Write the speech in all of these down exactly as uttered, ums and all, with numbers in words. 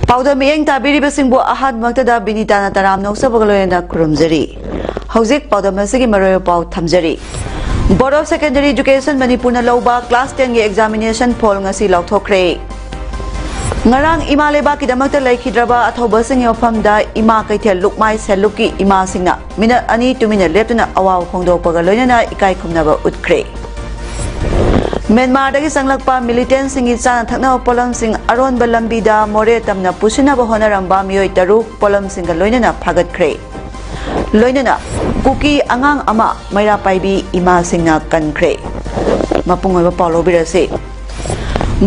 ꯄꯥꯎꯗꯝ ꯃꯤꯠꯌꯦꯡ ꯇꯥꯕꯤꯔꯤꯕꯁꯤꯡꯕꯨ ꯑꯍꯥꯟꯕꯃꯛꯇꯗ ꯕꯤꯅꯤꯇꯥꯅ ꯇꯔꯥꯝꯅ ꯑꯣꯛꯆꯕꯒ ꯂꯣꯏꯅꯅ ꯈꯨꯔꯨꯝꯖꯔꯤ꯫ ꯍꯧꯖꯤꯛ ꯄꯥꯎꯗꯝ ꯑꯁꯤꯒꯤ ꯃꯔꯨꯑꯣꯏꯕ ꯄꯥꯎ ꯊꯝꯖꯔꯤ꯫ Board of Secondary Education ꯃꯅꯤꯄꯨꯔꯅ ꯂꯧꯕ class ten ꯒꯤ examination ꯐꯣꯜ ꯉꯁꯤ ꯂꯥꯎꯊꯣꯛꯈ꯭ꯔꯦ꯫ ꯉꯔꯥꯡ ꯏꯃꯥ ꯂꯩꯕꯥꯛꯀꯤꯗꯃꯛꯇ ꯂꯩꯈꯤꯗ꯭ꯔꯕ ꯑꯊꯧꯕꯁꯤꯡꯒꯤ ꯃꯐꯝꯗ ꯏꯃꯥ ꯀꯩꯊꯦꯜ ꯂꯨꯞꯃꯥꯏ ꯁꯦꯜꯂꯨꯛꯀꯤ ꯏꯃꯥꯁꯤꯡꯅ ꯃꯤꯅꯠ ꯑꯅꯤ ꯇꯨꯃꯤꯟꯅ ꯂꯦꯞꯇꯨꯅ ꯑꯋꯥꯕ ꯐꯣꯡꯗꯣꯛꯄꯒ ꯂꯣꯏꯅꯅ ꯏꯀꯥꯏ ꯈꯨꯝꯅꯕ ꯎꯠꯈ꯭ꯔꯦ꯫ ꯃ꯭ꯌꯥꯟꯃꯥꯔꯗꯒꯤ ꯆꯪꯂꯛꯄ ꯃꯤꯂꯤꯇꯦꯟꯁꯤꯡꯒꯤ ꯆꯥꯅ ꯊꯛꯅꯕ ꯄꯣꯠꯂꯝꯁꯤꯡ ꯑꯔꯣꯟꯕ ꯂꯝꯕꯤꯗ ꯃꯣꯔꯦ ꯇꯝꯅ ꯄꯨꯁꯤꯟꯅꯕ ꯍꯣꯠꯅꯔꯝꯕ ꯃꯤꯑꯣꯏ ꯇꯔꯨꯛ ꯄꯣꯠꯂꯝꯁꯤꯡꯒ ꯂꯣꯏꯅꯅ ꯐꯥꯒꯠꯈ꯭ꯔꯦ꯫ ꯂꯣꯏꯅꯅ ꯀꯨꯀꯤ ꯑꯉꯥꯡ ꯑꯃ ꯃꯩꯔꯥ ꯄꯥꯏꯕꯤ ꯏꯃꯥꯁꯤꯡꯅ ꯀꯟꯈ꯭ꯔꯦ꯫ ꯃꯄꯨꯡ ꯑꯣꯏꯕ ꯄꯥꯎ ꯂꯧꯕꯤꯔꯁꯤ꯫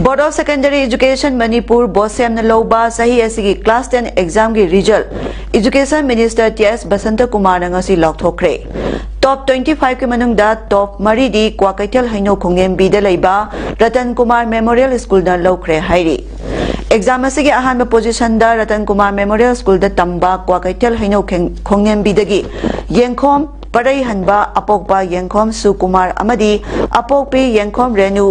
Board of Secondary Education Manipur, ꯕꯣꯁꯦꯝꯅ ꯂꯧꯕ ꯆꯍꯤ ꯑꯁꯤꯒꯤ class ten exam ꯒꯤ result Education Minister ꯇꯤ ꯑꯦꯁ ꯕꯁꯟꯇ ꯀꯨꯃꯥꯔꯅ ꯉꯁꯤ ꯂꯥꯎꯊꯣꯛꯈ꯭ꯔꯦ꯫ Top twenty five ꯀꯤ ꯃꯅꯨꯡꯗ top ꯃꯔꯤꯗꯤ ꯀ꯭ꯋꯥꯀꯩꯊꯦꯜ ꯍꯩꯅꯧ ꯈꯣꯡꯅꯦꯝꯕꯤꯗ ꯂꯩꯕ ꯔꯇꯟ ꯀꯨꯃꯥꯔ Memorial School ꯅ ꯂꯧꯈ꯭ꯔꯦ ꯍꯥꯏꯔꯤ꯫ Exam ꯑꯁꯤꯒꯤ ꯑꯍꯥꯟꯕ position ꯗ ꯔꯇꯟ ꯀꯨꯃꯥꯔ Memorial School ꯗ ꯇꯝꯕ ꯀ꯭ꯋꯥꯀꯩꯊꯦꯜ ꯍꯩꯅꯧ ꯈꯦꯡ-, ꯈꯣꯡꯅꯦꯝꯕꯤꯗꯒꯤ ꯌꯦꯡꯈꯣꯝ ꯄꯔꯩꯍꯟꯕ ꯑꯄꯣꯛꯄ ꯌꯦꯡꯈꯣꯝ ꯁꯨꯀꯨꯃꯥꯔ ꯑꯃꯗꯤ ꯑꯄꯣꯛꯄꯤ ꯌꯦꯡꯈꯣꯝ ꯔꯦꯅꯨ,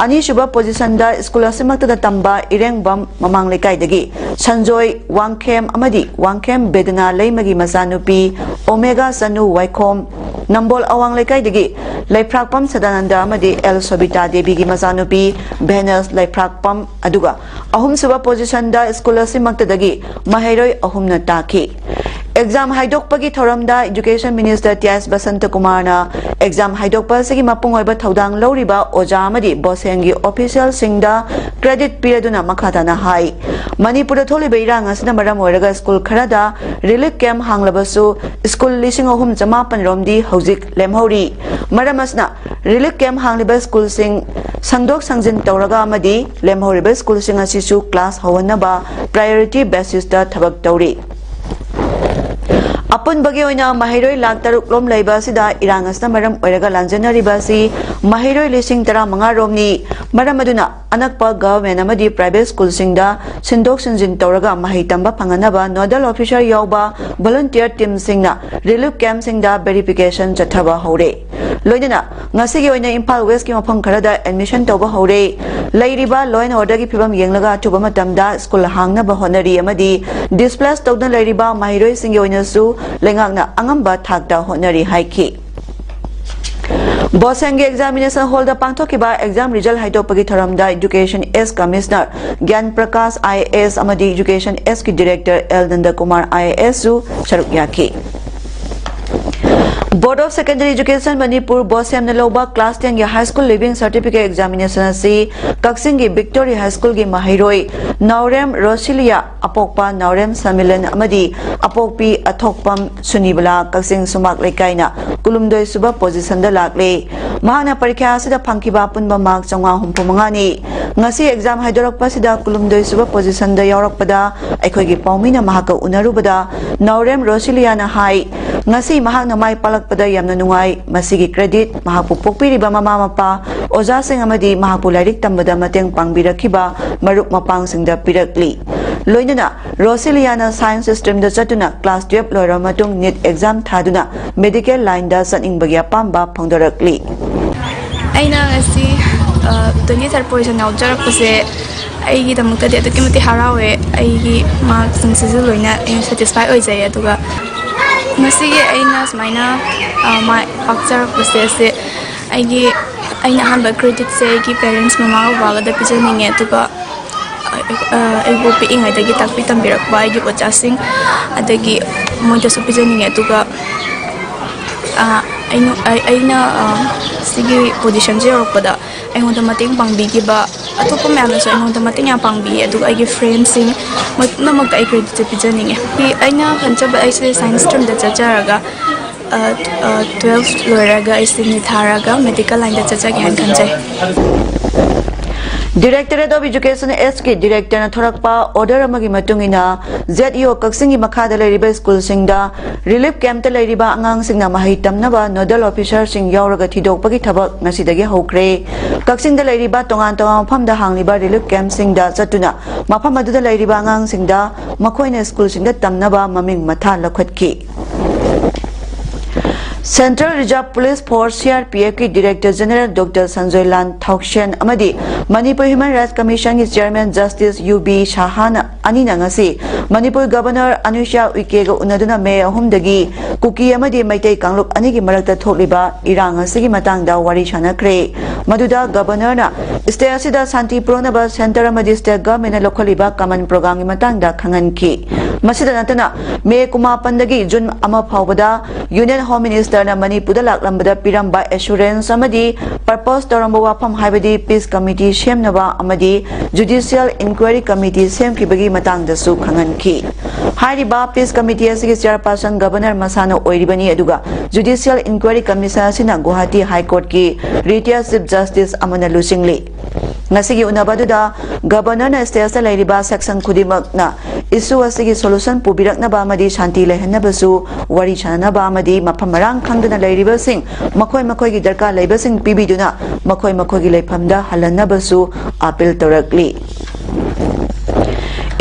ꯑꯅꯤꯁꯨꯕ position ꯗ school ꯑꯁꯤꯃꯛꯇꯗ ꯇꯝꯕ ꯏꯔꯦꯡꯕꯝ ꯃꯃꯥꯡ ꯂꯩꯀꯥꯏꯗꯒꯤ ꯁꯟꯖꯣꯏ ꯋꯥꯡꯈꯦꯝ ꯑꯃꯗꯤ ꯋꯥꯡꯈꯦꯝ ꯕꯦꯗꯅꯥ ꯂꯩꯃꯒꯤ ꯃꯆꯥꯅꯨꯄꯤ ꯑꯣꯃꯦꯒꯥ ꯆꯅꯨ ꯋꯥꯏꯈꯣꯝ, ꯅꯝꯕꯣꯜ ꯑꯋꯥꯡ ꯂꯩꯀꯥꯏꯗꯒꯤ ꯂꯩꯐ꯭ꯔꯥꯛꯄꯝ ꯁꯗꯥꯅꯟꯗ ꯑꯃꯗꯤ ꯑꯦꯜ ꯁꯣꯕꯤꯇꯥ ꯗꯦꯕꯤꯒꯤ ꯃꯆꯥꯅꯨꯄꯤ ꯚꯦꯅꯁ ꯂꯩꯐ꯭ꯔꯥꯛꯄꯝ, ꯑꯗꯨꯒ ꯑꯍꯨꯝꯁꯨꯕ position ꯗ school ꯑꯁꯤꯃꯛꯇꯗꯒꯤ ꯃꯍꯩꯔꯣꯏ ꯑꯍꯨꯝꯅ ꯇꯥꯈꯤ꯫ ꯑꯦꯛꯖꯥꯝ ꯍꯥꯏꯗꯣꯛꯄꯒꯤ ꯊꯧꯔꯝꯗ Education Minister ꯇꯤ ꯑꯦꯁ ꯕꯁꯟꯇ ꯀꯨꯃꯥꯔꯅ ꯑꯦꯛꯖꯥꯝ ꯍꯥꯏꯗꯣꯛꯄ ꯑꯁꯤꯒꯤ ꯃꯄꯨꯡ ꯑꯣꯏꯕ ꯊꯧꯗꯥꯡ ꯂꯧꯔꯤꯕ ꯑꯣꯖꯥ ꯑꯃꯗꯤ ꯕꯣꯁꯦꯟꯒꯤ ꯑꯣꯐꯤꯁꯤꯌꯦꯜꯁꯤꯡꯗ ꯀ꯭ꯔꯦꯗꯤꯠ ꯄꯤꯔꯗꯨꯅ ꯃꯈꯥ ꯇꯥꯅ ꯍꯥꯏ, ꯃꯅꯤꯄꯨꯔꯗ ꯊꯣꯛꯂꯤꯕ ꯏꯔꯥꯡ ꯑꯁꯤꯅ ꯃꯔꯝ ꯑꯣꯏꯔꯒ ꯁ꯭ꯀꯨꯜ ꯈꯔꯗ ꯔꯤꯂꯤꯐ ꯀꯦꯝꯞ ꯍꯥꯡꯂꯕꯁꯨ ꯁ꯭ꯀꯨꯜ ꯂꯤꯁꯤꯡ ꯑꯍꯨꯝ ꯆꯃꯥꯄꯟ ꯔꯣꯝꯗꯤ ꯍꯧꯖꯤꯛ ꯂꯦꯝꯍꯧꯔꯤ꯫ ꯃꯔꯝ ꯑꯁꯤꯅ ꯔꯤꯂꯤꯐ ꯀꯦꯝꯞ ꯍꯥꯡꯂꯤꯕ ꯁ꯭ꯀꯨꯜꯁꯤꯡ ꯁꯪꯗꯣꯛ ꯁꯪꯖꯤꯟ ꯇꯧꯔꯒ ꯑꯃꯗꯤ ꯂꯦꯝꯍꯧꯔꯤꯕ ꯁ꯭ꯀꯨꯜꯁꯤꯡ ꯑꯁꯤꯁꯨ ꯀ꯭ꯂꯥꯁ ꯍꯧꯍꯟꯅꯕ ꯄ꯭ꯔꯥꯏꯌꯣꯔꯤꯇꯤ ꯕꯦꯁꯤꯁꯇ ꯊꯕꯛ ꯇꯧꯔꯤ꯫ ꯑꯄꯨꯟꯕꯒꯤ ꯑꯣꯏꯅ ꯃꯍꯩꯔꯣꯏ ꯂꯥꯈ ꯇꯔꯨꯛ ꯂꯣꯝ ꯂꯩꯕ ꯑꯁꯤꯗ ꯏꯔꯥꯡ ꯑꯁꯤꯅ ꯃꯔꯝ ꯑꯣꯏꯔꯒ ꯂꯥꯟꯖꯦꯟꯅꯔꯤꯕ ꯑꯁꯤ ꯃꯍꯩꯔꯣꯏ ꯂꯤꯁꯤꯡ ꯇꯔꯥꯃꯉꯥ ꯔꯣꯝꯅꯤ꯫ ꯃꯔꯝ ꯑꯗꯨꯅ ꯑꯅꯛꯄ ꯒꯚꯔꯟꯃꯦꯟꯠ ꯑꯃꯗꯤ ꯄ꯭ꯔꯥꯏꯚꯦꯠ ꯁ꯭ꯀꯨꯜꯁꯤꯡꯗ ꯁꯤꯟꯗꯣꯛ ꯁꯤꯟꯖꯤꯟ ꯇꯧꯔꯒ ꯃꯍꯩ ꯇꯝꯕ ꯐꯪꯍꯟꯅꯕ ꯅꯣꯗꯜ ꯑꯣꯐꯤꯁꯔ ꯌꯥꯎꯕ ꯚꯣꯂꯨꯟꯇꯤꯌꯔ ꯇꯤꯝꯁꯤꯡꯅ ꯔꯤꯂꯤꯐ ꯀꯦꯝꯞꯁꯤꯡꯗ ꯚꯦꯔꯤꯐꯤꯀꯦꯁꯟ ꯆꯠꯊꯕ ꯍꯧꯔꯦ꯫ ꯂꯣꯏꯅꯅ ꯉꯁꯤꯒꯤ ꯑꯣꯏꯅ ꯏꯝꯐꯥꯜ ꯋꯦꯁꯀꯤ ꯃꯐꯝ ꯈꯔꯗ ꯑꯦꯗꯃꯤꯁꯟ ꯇꯧꯕ ꯍꯧꯔꯦ꯫ ꯂꯩꯔꯤꯕ law and orderꯒꯤ ꯐꯤꯕꯝ ꯌꯦꯡꯂꯒ ꯑꯊꯨꯕ ꯃꯇꯝꯗ ꯁ꯭ꯀꯨꯜ ꯍꯥꯡꯅꯕ ꯍꯣꯠꯅꯔꯤ ꯑꯃꯗꯤ ꯗꯤꯁꯄ꯭ꯂꯦꯁ ꯇꯧꯗꯨꯅ ꯂꯩꯔꯤꯕ ꯃꯍꯩꯔꯣꯏꯁꯤꯡꯒꯤ ꯑꯣꯏꯅꯁꯨ ꯂꯩꯉꯥꯛꯅ ꯑꯉꯝꯕ ꯊꯥꯛꯇ ꯍꯣꯠꯅꯔꯤ ꯍꯥꯏꯈꯤ꯫ ꯕꯣꯁꯦꯟꯒꯤ ꯑꯦꯛꯖꯥꯃꯤꯅꯦꯁꯟ ꯍꯣꯜꯗ ꯄꯥꯡꯊꯣꯛꯈꯤꯕ ꯑꯦꯛꯖꯥꯝ ꯔꯤꯖꯜ ꯍꯥꯏꯗꯣꯛꯄꯒꯤ ꯊꯧꯔꯝꯗ Education S Commissioner ꯒ꯭ꯌꯥꯟ ꯄ꯭ꯔꯀꯥꯁ ꯑꯥꯏ ꯑꯦ ꯑꯦꯁ ꯑꯃꯗꯤ Education Sꯀꯤ director L Nandakumar I A ꯑꯦꯁꯁꯨ ꯁꯔꯨꯛ ꯌꯥꯈꯤ꯫ Board of Secondary Education Manipur ꯕꯣꯁꯦꯝꯅ ꯂꯧꯕ ꯀ꯭ꯂꯥꯁ ꯇꯦꯟꯒꯤ high school leaving certificate examination ꯑꯁꯤ ꯀꯛꯆꯤꯡꯒꯤ ꯚꯤꯛꯇꯣꯔꯤ ꯍꯥꯏ ꯁ꯭ꯀꯨꯜꯒꯤ ꯃꯍꯩꯔꯣꯏ ꯅꯥꯎꯔꯦꯝ ꯔꯣꯁꯤꯂꯤꯌꯥ, ꯑꯄꯣꯛꯄ ꯅꯥꯎꯔꯦꯝ ꯁꯃꯤꯂꯟ ꯑꯃꯗꯤ ꯑꯄꯣꯛꯄꯤ ꯑꯊꯣꯛꯄꯝ ꯁꯨꯅꯤꯕꯂꯥ, ꯀꯛꯆꯤꯡ ꯁꯨꯃꯥꯛ ꯂꯩꯀꯥꯏꯅ ꯀꯨꯟꯍꯨꯝꯗꯣꯏ ꯁꯨꯕ ꯄꯣꯖꯤꯁꯟꯗ ꯂꯥꯛꯂꯦ꯫ ꯃꯍꯥꯛꯅ ꯄꯔꯤꯈ꯭ꯌꯥ ꯑꯁꯤꯗ ꯐꯪꯈꯤꯕ ꯑꯄꯨꯟꯕ ꯃꯥꯔꯛ ꯆꯥꯝꯃꯉꯥ ꯍꯨꯝꯐꯨ ꯃꯉꯥꯅꯤ꯫ ꯉꯁꯤ ꯑꯦꯛꯖꯥꯝ ꯍꯥꯏꯗꯣꯔꯛꯄꯁꯤꯗ ꯀꯨꯟꯍꯨꯝꯗꯣꯏ ꯁꯨꯕ ꯄꯣꯖꯤꯁꯟꯗ ꯌꯥꯎꯔꯛꯄꯗ ꯑꯩꯈꯣꯏꯒꯤ ꯄꯥꯎꯃꯤꯅ ꯃꯍꯥꯛꯀ ꯎꯅꯔꯨꯕꯗ ꯅꯥꯎꯔꯦꯝ ꯔꯣꯁꯤꯂꯤꯌꯥꯅ ꯍꯥꯏ, ꯉꯁꯤ ꯃꯍꯥꯛꯅ ꯃꯥꯏ ꯄꯥꯛꯂꯛꯄꯗ ꯌꯥꯝꯅ ꯅꯨꯡꯉꯥꯏ꯫ ꯃꯁꯤꯒꯤ ꯀ꯭ꯔꯦꯗꯤꯠ ꯃꯍꯥꯛꯄꯨ ꯄꯣꯛꯄꯤꯔꯤꯕ ꯃꯃꯥ ꯃꯄꯥ, ꯑꯣꯖꯥꯁꯤꯡ ꯑꯃꯗꯤ ꯃꯍꯥꯛꯄꯨ ꯂꯥꯏꯔꯤꯛ ꯇꯝꯕꯗ ꯃꯇꯦꯡ ꯄꯥꯡꯕꯤꯔꯛꯈꯤꯕ ꯃꯔꯨꯞ ꯃꯄꯥꯡꯁꯤꯡꯗ ꯄꯤꯔꯛꯂꯤ꯫ ꯂꯣꯏꯅꯅ ꯔꯣꯁꯤꯂꯤꯌꯥꯅ ꯁꯥꯏꯟꯁ ꯁ꯭ꯇ꯭ꯔꯤꯝꯗ ꯆꯠꯇꯨꯅ ꯀ꯭ꯂꯥꯁ ꯇꯨꯌꯦꯜꯞ ꯂꯣꯏꯔꯕ ꯃꯇꯨꯡ ꯅꯤꯠ ꯑꯦꯛꯖꯥꯝ ꯊꯥꯗꯨꯅ ꯃꯦꯗꯤꯀꯦꯜ ꯂꯥꯏꯟꯗ ꯆꯠꯅꯤꯡꯕꯒꯤ ꯑꯄꯥꯝꯕ ꯐꯣꯡꯗꯣꯔꯛꯂꯤ꯫ ꯑꯩꯅ ꯉꯁꯤ ꯇ꯭ꯋꯦꯟꯇꯤ ꯊꯥꯔꯠ ꯄꯣꯖꯤꯁꯟ ꯌꯥꯎꯖꯔꯛꯄꯁꯦ ꯑꯩꯒꯤꯗꯃꯛꯇꯗꯤ ꯑꯗꯨꯛꯀꯤ ꯃꯇꯤꯛ ꯍꯔꯥꯎꯋꯦ꯫ ꯑꯩꯒꯤ ꯃꯥꯔꯛꯁꯤꯡꯁꯤꯁꯨ ꯂꯣꯏꯅ ꯑꯩꯅ ꯁꯦꯇꯤꯁꯐꯥꯏ ꯑꯣꯏꯖꯩ꯫ ꯑꯗꯨꯒ ꯉꯁꯤꯒꯤ ꯑꯩꯅ ꯁꯨꯃꯥꯏꯅ ꯃꯥꯏ ꯄꯥꯛꯆꯔꯛꯄꯁꯦ ꯑꯁꯤ ꯑꯩꯒꯤ ꯑꯩꯅ ꯑꯍꯥꯟꯕ ꯀ꯭ꯔꯦꯗꯤꯠꯁꯦ ꯑꯩꯒꯤ ꯄꯦꯔꯦꯟꯁ, ꯃꯃꯥ ꯕꯕꯥꯒꯗ ꯄꯤꯖꯅꯤꯡꯉꯦ꯫ ꯑꯗꯨꯒ ꯑꯩꯕꯨ ꯄꯤꯛꯏꯉꯩꯗꯒꯤ ꯇꯥꯛꯄꯤ ꯇꯝꯕꯤꯔꯛꯄ ꯑꯩꯒꯤ ꯑꯣꯖꯥꯁꯤꯡ, ꯑꯗꯒꯤ ꯃꯣꯏꯗꯁꯨ ꯄꯤꯖꯅꯤꯡꯉꯦ꯫ ꯑꯗꯨꯒ ꯑꯩꯅ ꯁꯤꯒꯤ ꯄꯣꯖꯤꯁꯟꯁꯦ ꯌꯧꯔꯛꯄꯗ ꯑꯩꯉꯣꯟꯗ ꯃꯇꯦꯡ ꯄꯥꯡꯕꯤꯈꯤꯕ ꯑꯇꯣꯞꯄ ꯃꯌꯥꯝꯅꯁꯨ ꯑꯩꯉꯣꯟꯗ ꯃꯇꯦꯡ ꯌꯥꯝ ꯄꯥꯡꯕꯤꯌꯦ꯫ ꯑꯗꯨꯒ ꯑꯩꯒꯤ ꯐ꯭ꯔꯦꯟꯁꯤꯡ ꯄꯨꯝꯅꯃꯛꯇ ꯑꯩ ꯀ꯭ꯔꯦꯗꯤꯠꯁꯦ ꯄꯤꯖꯅꯤꯡꯉꯦ꯫ ꯑꯩꯅ ꯈꯟꯖꯕ ꯑꯩꯁꯦ ꯁꯥꯏꯟꯁ ꯁ꯭ꯇ꯭ꯔꯤꯝꯗ ꯆꯠꯆꯔꯒ ꯇ꯭ꯋꯦꯜꯐ ꯂꯣꯏꯔꯒ ꯑꯩꯁꯦ ꯅꯤꯠ ꯊꯥꯔꯒ ꯃꯦꯗꯤꯀꯦꯜ ꯂꯥꯏꯟꯗ ꯆꯠꯆꯒꯦ ꯍꯥꯏꯅ ꯈꯟꯖꯩ꯫ Directorate of Education H ꯀꯤ ꯗꯤꯔꯦꯛꯇꯔꯅ ꯊꯣꯔꯛꯄ ꯑꯣꯔꯗꯔ ꯑꯃꯒꯤ ꯃꯇꯨꯡ ꯏꯟꯅ ꯖꯦꯠ ꯏ ꯑꯣ ꯀꯛꯆꯤꯡꯒꯤ ꯃꯈꯥꯗ ꯂꯩꯔꯤꯕ ꯁ꯭ꯀꯨꯜꯁꯤꯡꯗ ꯔꯤꯂꯤꯐ ꯀꯦꯝꯞꯇ ꯂꯩꯔꯤꯕ ꯑꯉꯥꯡꯁꯤꯡꯅ ꯃꯍꯩ ꯇꯝꯅꯕ ꯅꯣꯗꯜ ꯑꯣꯐꯤꯁꯔꯁꯤꯡ ꯌꯥꯎꯔꯒ ꯊꯤꯗꯣꯛꯄꯒꯤ ꯊꯕꯛ ꯉꯁꯤꯗꯒꯤ ꯍꯧꯈ꯭ꯔꯦ꯫ ꯀꯛꯆꯤꯡꯗ ꯂꯩꯔꯤꯕ ꯇꯣꯉꯥꯟ ꯇꯣꯉꯥꯟꯕ ꯃꯐꯝꯗ ꯍꯥꯡꯂꯤꯕ ꯔꯤꯂꯤꯐ ꯀꯦꯝꯞꯁꯤꯡꯗ ꯆꯠꯇꯨꯅ ꯃꯐꯝ ꯑꯗꯨꯗ ꯂꯩꯔꯤꯕ ꯑꯉꯥꯡꯁꯤꯡꯗ ꯃꯈꯣꯏꯅ ꯁ꯭ꯀꯨꯜꯁꯤꯡꯗ ꯇꯝꯅꯕ ꯃꯃꯤꯡ ꯃꯊꯥ ꯂꯧꯈꯠꯈꯤ꯫ Central Reserve Police Force C R P F ꯀꯤ Director General Doctor ꯁꯟꯖꯣꯏ ꯂꯥꯟ ꯊꯥꯎꯁꯦꯟ ꯑꯃꯗꯤ ꯃꯅꯤꯄꯨꯔ Human Rights Commission ꯒꯤ Chairman Justice ꯌꯨ ꯕꯤ ꯁꯍꯥꯅ ꯑꯅꯤꯅ ꯉꯁꯤ ꯃꯅꯤꯄꯨꯔ Governor ꯑꯅꯨꯁ꯭ꯌꯥ ꯎꯏꯀꯦꯒ ꯎꯅꯗꯨꯅ ꯃꯦ ꯑꯍꯨꯝꯗꯒꯤ ꯀꯨꯀꯤ ꯑꯃꯗꯤ ꯃꯩꯇꯩ ꯀꯥꯡꯂꯨꯞ ꯑꯅꯤꯒꯤ ꯃꯔꯛꯇ ꯊꯣꯛꯂꯤꯕ ꯏꯔꯥꯡ ꯑꯁꯤꯒꯤ ꯃꯇꯥꯡꯗ ꯋꯥꯔꯤ ꯁꯥꯟꯅꯈ꯭ꯔꯦ꯫ ꯃꯗꯨꯗ Governorꯅ state ꯑꯁꯤꯗ ꯁꯥꯟꯇꯤ ꯄꯨꯔꯛꯅꯕ Centre ꯑꯃꯗꯤ State Governmentꯅ ꯂꯧꯈꯠꯂꯤꯕ common programꯒꯤ ꯃꯇꯥꯡꯗ ꯈꯪꯍꯟꯈꯤ꯫ ꯃꯁꯤꯗ ꯅꯠꯇꯅ ꯃꯦ ꯀꯨꯟꯃꯥꯄꯟꯗꯒꯤ ꯖꯨꯟ ꯑꯃ ꯐꯥꯎꯕꯗ Union Home Ministerꯅ ꯃꯅꯤꯄꯨꯔꯗ ꯂꯥꯛꯂꯝꯕꯗ ꯄꯤꯔꯝꯕ assurance ꯑꯃꯗꯤ propose ꯇꯧꯔꯝꯕ ꯋꯥꯐꯝ ꯍꯥꯏꯕꯗꯤ Peace Committee ꯁꯦꯝꯅꯕ ꯑꯃꯗꯤ Judicial Inquiry Committee ꯁꯦꯝꯈꯤꯕꯒꯤ ꯃꯇꯥꯡꯗꯁꯨ ꯈꯪꯍꯟꯈꯤ꯫ ꯍꯥꯏꯔꯤꯕ Peace Committee ꯑꯁꯤꯒꯤ Chairperson Governor ꯃꯁꯥꯅ ꯑꯣꯏꯔꯤꯕꯅꯤ, ꯑꯗꯨꯒ Judicial Inquiry Commission ꯑꯁꯤꯅ Guwahati High Courtꯀꯤ Retired Chief Justice ꯑꯃꯅ ꯂꯨꯆꯤꯡꯂꯤ꯫ ꯉꯁꯤꯒꯤ ꯎꯅꯕ ꯑꯗꯨꯗ Governorꯅ stateꯇ ꯂꯩꯔꯤꯕ section ꯈꯨꯗꯤꯡꯃꯛꯅ issue ꯑꯁꯤꯒꯤ solution ꯄꯨꯕꯤꯔꯛꯅꯕ ꯑꯃꯗꯤ ꯁꯥꯟꯇꯤ ꯂꯩꯍꯟꯅꯕꯁꯨ ꯋꯥꯔꯤ ꯁꯥꯅꯅꯕ ꯑꯃꯗꯤ ꯃꯐꯝ ꯃꯔꯥꯡ ꯈꯪꯗꯅ ꯂꯩꯔꯤꯕꯁꯤꯡ ꯃꯈꯣꯏ ꯃꯈꯣꯏꯒꯤ ꯗꯔꯀꯥꯔ ꯂꯩꯕꯁꯤꯡ ꯄꯤꯕꯤꯗꯨꯅ ꯃꯈꯣꯏ ꯃꯈꯣꯏꯒꯤ ꯂꯩꯐꯝꯗ ꯍꯜꯍꯟꯅꯕꯁꯨ appeal ꯇꯧꯔꯛꯂꯤ꯫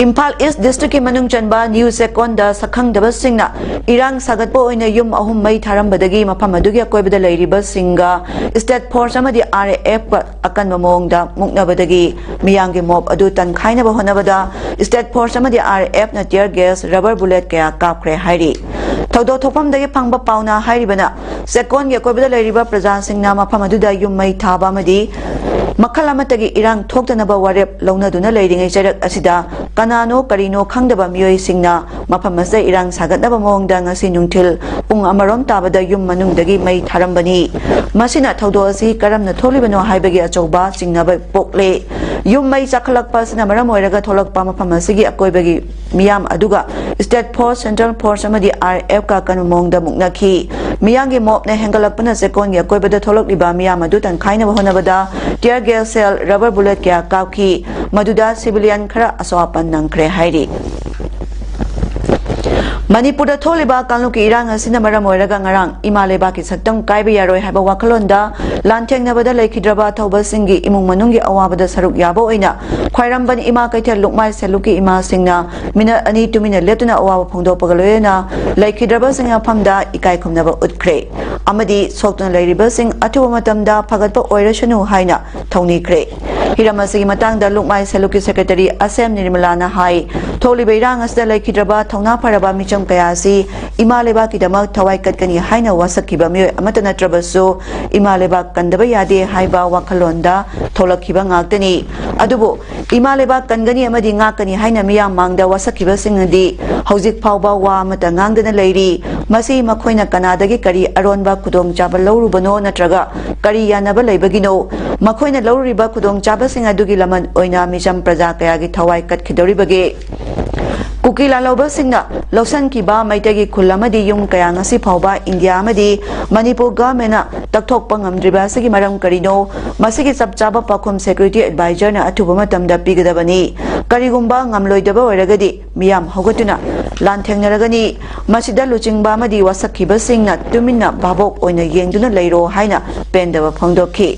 ꯏꯝꯐꯥꯜ East Districtꯀꯤ ꯃꯅꯨꯡ ꯆꯟꯕ ꯅ꯭ꯌꯨ ꯆꯦꯛꯀꯣꯟꯗ ꯁꯛꯈꯪꯗꯕꯁꯤꯡꯅ ꯏꯔꯥꯡ ꯁꯥꯒꯠꯄ ꯑꯣꯏꯅ ꯌꯨꯝ ꯑꯍꯨꯝ ꯃꯩ ꯊꯥꯔꯝꯕꯗꯒꯤ ꯃꯐꯝ ꯑꯗꯨꯒꯤ ꯑꯀꯣꯏꯕꯗ ꯂꯩꯔꯤꯕꯁꯤꯡꯒ State Force ꯑꯃꯗꯤ R A F ꯑꯀꯟꯕ ꯃꯑꯣꯡꯗ ꯃꯨꯛꯅꯕꯗꯒꯤ ꯃꯤꯌꯥꯝꯒꯤ ꯃꯣꯞ ꯑꯗꯨ ꯇꯟꯈꯥꯏꯅꯕ ꯍꯣꯠꯅꯕꯗ State Force ꯑꯃꯗꯤ R A Fꯅ tear gas, rubber bullet ꯀꯌꯥ ꯀꯥꯞꯈ꯭ꯔꯦ ꯍꯥꯏꯔꯤ꯫ ꯊꯧꯗꯣꯛ ꯊꯣꯛꯐꯝꯗꯒꯤ ꯐꯪꯕ ꯄꯥꯎꯅ ꯍꯥꯏꯔꯤꯕꯅ, ꯆꯦꯛꯀꯣꯟꯒꯤ ꯑꯀꯣꯏꯕꯗ ꯂꯩꯔꯤꯕ ꯄ꯭ꯔꯖꯥꯁꯤꯡꯅ ꯃꯐꯝ ꯑꯗꯨꯗ ꯌꯨꯝ ꯃꯩ ꯊꯥꯕ ꯑꯃꯗꯤ ꯃꯈꯜ ꯑꯃꯠꯇꯒꯤ ꯏꯔꯥꯡ ꯊꯣꯛꯇꯅꯕ ꯋꯥꯔꯦꯞ ꯂꯧꯅꯗꯨꯅ ꯂꯩꯔꯤꯉꯩ ꯆꯩꯔꯛ ꯑꯁꯤꯗ ꯀꯅꯥꯅꯣ ꯀꯔꯤꯅꯣ ꯈꯪꯗꯕ ꯃꯤꯑꯣꯏꯁꯤꯡꯅ ꯃꯐꯝ ꯑꯁꯤꯗ ꯏꯔꯥꯡ ꯁꯥꯒꯠꯅꯕ ꯃꯑꯣꯡꯗ ꯉꯁꯤ ꯅꯨꯡꯊꯤꯜ ꯄꯨꯡ ꯑꯃꯔꯣꯝ ꯇꯥꯕꯗ ꯌꯨꯝ ꯃꯅꯨꯡꯗꯒꯤ ꯃꯩ ꯊꯥꯔꯝꯕꯅꯤ꯫ ꯃꯁꯤꯅ ꯊꯧꯗꯣꯛ ꯑꯁꯤ ꯀꯔꯝꯅ ꯊꯣꯛꯂꯤꯕꯅꯣ ꯍꯥꯏꯕꯒꯤ ꯑꯆꯧꯕ ꯆꯤꯡꯅꯕ ꯄꯣꯛꯂꯦ꯫ ꯌꯨꯝ ꯃꯩ ꯆꯥꯛꯈꯠꯂꯛꯄ ꯑꯁꯤꯅ ꯃꯔꯝ ꯑꯣꯏꯔꯒ ꯊꯣꯛꯂꯛꯄ ꯃꯐꯝ ꯑꯁꯤꯒꯤ ꯑꯀꯣꯏꯕꯒꯤ ꯃꯤꯌꯥꯝ ꯑꯗꯨꯒ ꯁ꯭ꯇꯦꯠ ꯐꯣꯔꯁ, ꯁꯦꯟꯇ꯭ꯔꯦꯜ ꯐꯣꯔꯁ ꯑꯃꯗꯤ ꯑꯥꯔ ꯑꯦꯐꯀ ꯑꯀꯟꯕ ꯃꯑꯣꯡꯗ ꯃꯨꯛꯅꯈꯤ꯫ ꯃꯤꯌꯥꯝꯒꯤ ꯃꯣꯞꯅ ꯍꯦꯟꯒꯠꯂꯛꯄꯅ ꯆꯦꯛꯀꯣꯟꯒꯤ ꯑꯀꯣꯏꯕꯗ ꯊꯣꯛꯂꯛꯂꯤꯕ ꯃꯤꯌꯥꯝ ꯑꯗꯨ ꯇꯪꯈꯥꯏꯅꯕ ꯍꯣꯠꯅꯕꯗ tear gas shell, rubber bullet ꯀꯌꯥ ꯀꯥꯞꯈꯤ꯫ ꯃꯗꯨꯗ civilian ꯈꯔ ꯑꯁꯣꯛ ꯑꯄꯟ ꯅꯪꯈ꯭ꯔꯦ ꯍꯥꯏꯔꯤ꯫ ꯃꯅꯤꯄꯨꯔꯗ ꯊꯣꯛꯂꯤꯕ ꯀꯥꯡꯂꯨꯞꯀꯤ ꯏꯔꯥꯡ ꯑꯁꯤꯅ ꯃꯔꯝ ꯑꯣꯏꯔꯒ ꯉꯔꯥꯡ ꯏꯃꯥ ꯂꯩꯕꯥꯛꯀꯤ ꯁꯛꯇꯝ ꯀꯥꯏꯕ ꯌꯥꯔꯣꯏ ꯍꯥꯏꯕ ꯋꯥꯈꯜꯂꯣꯟꯗ ꯂꯥꯟꯊꯦꯡꯅꯕꯗ ꯂꯩꯈꯤꯗ꯭ꯔꯕ ꯑꯊꯧꯕꯁꯤꯡꯒꯤ ꯏꯃꯨꯡ ꯃꯅꯨꯡꯒꯤ ꯑꯋꯥꯕꯗ ꯁꯔꯨꯛ ꯌꯥꯕ ꯑꯣꯏꯅ ꯈ꯭ꯋꯥꯏꯔꯝꯕꯟ ꯏꯃꯥ ꯀꯩꯊꯦꯜ ꯂꯨꯞꯃꯥꯏ ꯁꯦꯂꯨꯛꯀꯤ ꯏꯃꯥꯁꯤꯡꯅ ꯃꯤꯅꯠ ꯑꯅꯤ ꯇꯨꯃꯤꯟꯅ ꯂꯦꯞꯇꯨꯅ ꯑꯋꯥꯕ ꯐꯣꯡꯗꯣꯛꯄꯒ ꯂꯣꯏꯅꯅ ꯂꯩꯈꯤꯗ꯭ꯔꯕꯁꯤꯡꯒꯤ ꯃꯐꯝꯗ ꯏꯀꯥꯏ ꯈꯨꯝꯅꯕ ꯎꯠꯈ꯭ꯔꯦ ꯑꯃꯗꯤ ꯁꯣꯛꯇꯨꯅ ꯂꯩꯔꯤꯕꯁꯤꯡ ꯑꯊꯨꯕ ꯃꯇꯝꯗ ꯐꯒꯠꯄ ꯑꯣꯏꯔꯁꯅꯨ ꯍꯥꯏꯅ ꯊꯧꯅꯤꯈ꯭ꯔꯦ꯫ ꯍꯤꯔꯝ ꯑꯁꯤꯒꯤ ꯃꯇꯥꯡꯗ ꯂꯨꯞꯃꯥꯏ ꯁꯦꯂꯨꯛꯀꯤ ꯁꯦꯀ꯭ꯔꯦꯇꯔꯤ ꯑꯁꯦꯝ ꯅꯤꯔꯃꯂꯥꯅ ꯍꯥꯏ, ꯊꯣꯛꯂꯤꯕ ꯏꯔꯥꯡ ꯑꯁꯤꯗ ꯂꯩꯈꯤꯗ꯭ꯔꯕ ꯊꯧꯅꯥ ꯐꯔꯕ ꯃꯤꯆꯝ ꯀꯌꯥ ꯑꯁꯤ ꯏꯃꯥ ꯂꯩꯕꯥꯛꯀꯤꯗꯃꯛ ꯊꯋꯥꯏ ꯀꯠꯀꯅꯤ ꯍꯥꯏꯅ ꯋꯥꯁꯛꯈꯤꯕ ꯃꯤꯑꯣꯏ ꯑꯃꯠꯇ ꯅꯠꯇ꯭ꯔꯕꯁꯨ ꯏꯃꯥ ꯂꯩꯕꯥꯛ ꯀꯟꯗꯕ ꯌꯥꯗꯦ ꯍꯥꯏꯕ ꯋꯥꯈꯜꯂꯣꯟꯗ ꯊꯣꯛꯂꯛꯈꯤꯕ ꯉꯥꯛꯇꯅꯤ꯫ ꯑꯗꯨꯕꯨ ꯏꯃꯥ ꯂꯩꯕꯥꯛ ꯀꯟꯒꯅꯤ ꯑꯃꯗꯤ ꯉꯥꯛꯀꯅꯤ ꯍꯥꯏꯅ ꯃꯤꯌꯥꯝ ꯃꯥꯡꯗ ꯋꯥꯁꯛꯈꯤꯕꯁꯤꯡꯅꯗꯤ ꯍꯧꯖꯤꯛ ꯐꯥꯎꯕ ꯋꯥ ꯑꯃꯠꯇ ꯉꯥꯡꯗꯅ ꯂꯩꯔꯤ꯫ ꯃꯁꯤ ꯃꯈꯣꯏꯅ ꯀꯅꯥꯗꯒꯤ ꯀꯔꯤ ꯑꯔꯣꯟꯕ ꯈꯨꯗꯣꯡꯆꯥꯕ ꯂꯧꯔꯨꯕꯅꯣ ꯅꯠꯇ꯭ꯔꯒ ꯀꯔꯤ ꯌꯥꯅꯕ ꯂꯩꯕꯒꯤꯅꯣ? ꯃꯈꯣꯏꯅ ꯂꯧꯔꯨꯔꯤꯕ ꯈꯨꯗꯣꯡꯆꯥꯕꯁꯤꯡ ꯑꯗꯨꯒꯤ ꯂꯃꯟ ꯑꯣꯏꯅ ꯃꯤꯆꯝ ꯄ꯭ꯔꯖꯥ ꯀꯌꯥꯒꯤ ꯊꯋꯥꯏ ꯀꯠꯈꯤꯗꯧꯔꯤꯕꯒꯦ? ꯀꯨꯀꯤ ꯂꯥꯜꯍꯧꯕꯁꯤꯡꯅ ꯂꯧꯁꯤꯟꯈꯤꯕ ꯃꯩꯇꯩꯒꯤ ꯈꯨꯜ ꯑꯃꯗꯤ ꯌꯨꯝ ꯀꯌꯥ ꯉꯁꯤ ꯐꯥꯎꯕ ꯏꯟꯗꯤꯌꯥ ꯑꯃꯗꯤ ꯃꯅꯤꯄꯨꯔ ꯒꯚꯔꯟꯃꯦꯟꯅ ꯇꯛꯊꯣꯛꯄ ꯉꯝꯗ꯭ꯔꯤꯕ ꯑꯁꯤꯒꯤ ꯃꯔꯝ ꯀꯔꯤꯅꯣ? ꯃꯁꯤꯒꯤ ꯆꯞ ꯆꯥꯕ ꯄꯥꯎꯈꯨꯝ ꯁꯦꯀ꯭ꯌꯨꯔꯤꯇꯤ ꯑꯦꯗꯚꯥꯏꯖꯔꯅ ꯑꯊꯨꯕ ꯃꯇꯝꯗ ꯄꯤꯒꯗꯕꯅꯤ꯫ ꯀꯔꯤꯒꯨꯝꯕ ꯉꯝꯂꯣꯏꯗꯕ ꯑꯣꯏꯔꯒꯗꯤ ꯃꯤꯌꯥꯝ ꯍꯧꯒꯠꯇꯨꯅ ꯂꯥꯟꯊꯦꯡꯅꯔꯒꯅꯤ꯫ ꯃꯁꯤꯗ ꯂꯨꯆꯤꯡꯕ ꯑꯃꯗꯤ ꯋꯥꯁꯛꯈꯤꯕꯁꯤꯡꯅ ꯇꯨꯃꯤꯟꯅ ꯚꯥꯕꯣꯛ ꯑꯣꯏꯅ ꯌꯦꯡꯗꯨꯅ ꯂꯩꯔꯣ ꯍꯥꯏꯅ ꯄꯦꯟꯗꯕ ꯐꯣꯡꯗꯣꯛꯈꯤ꯫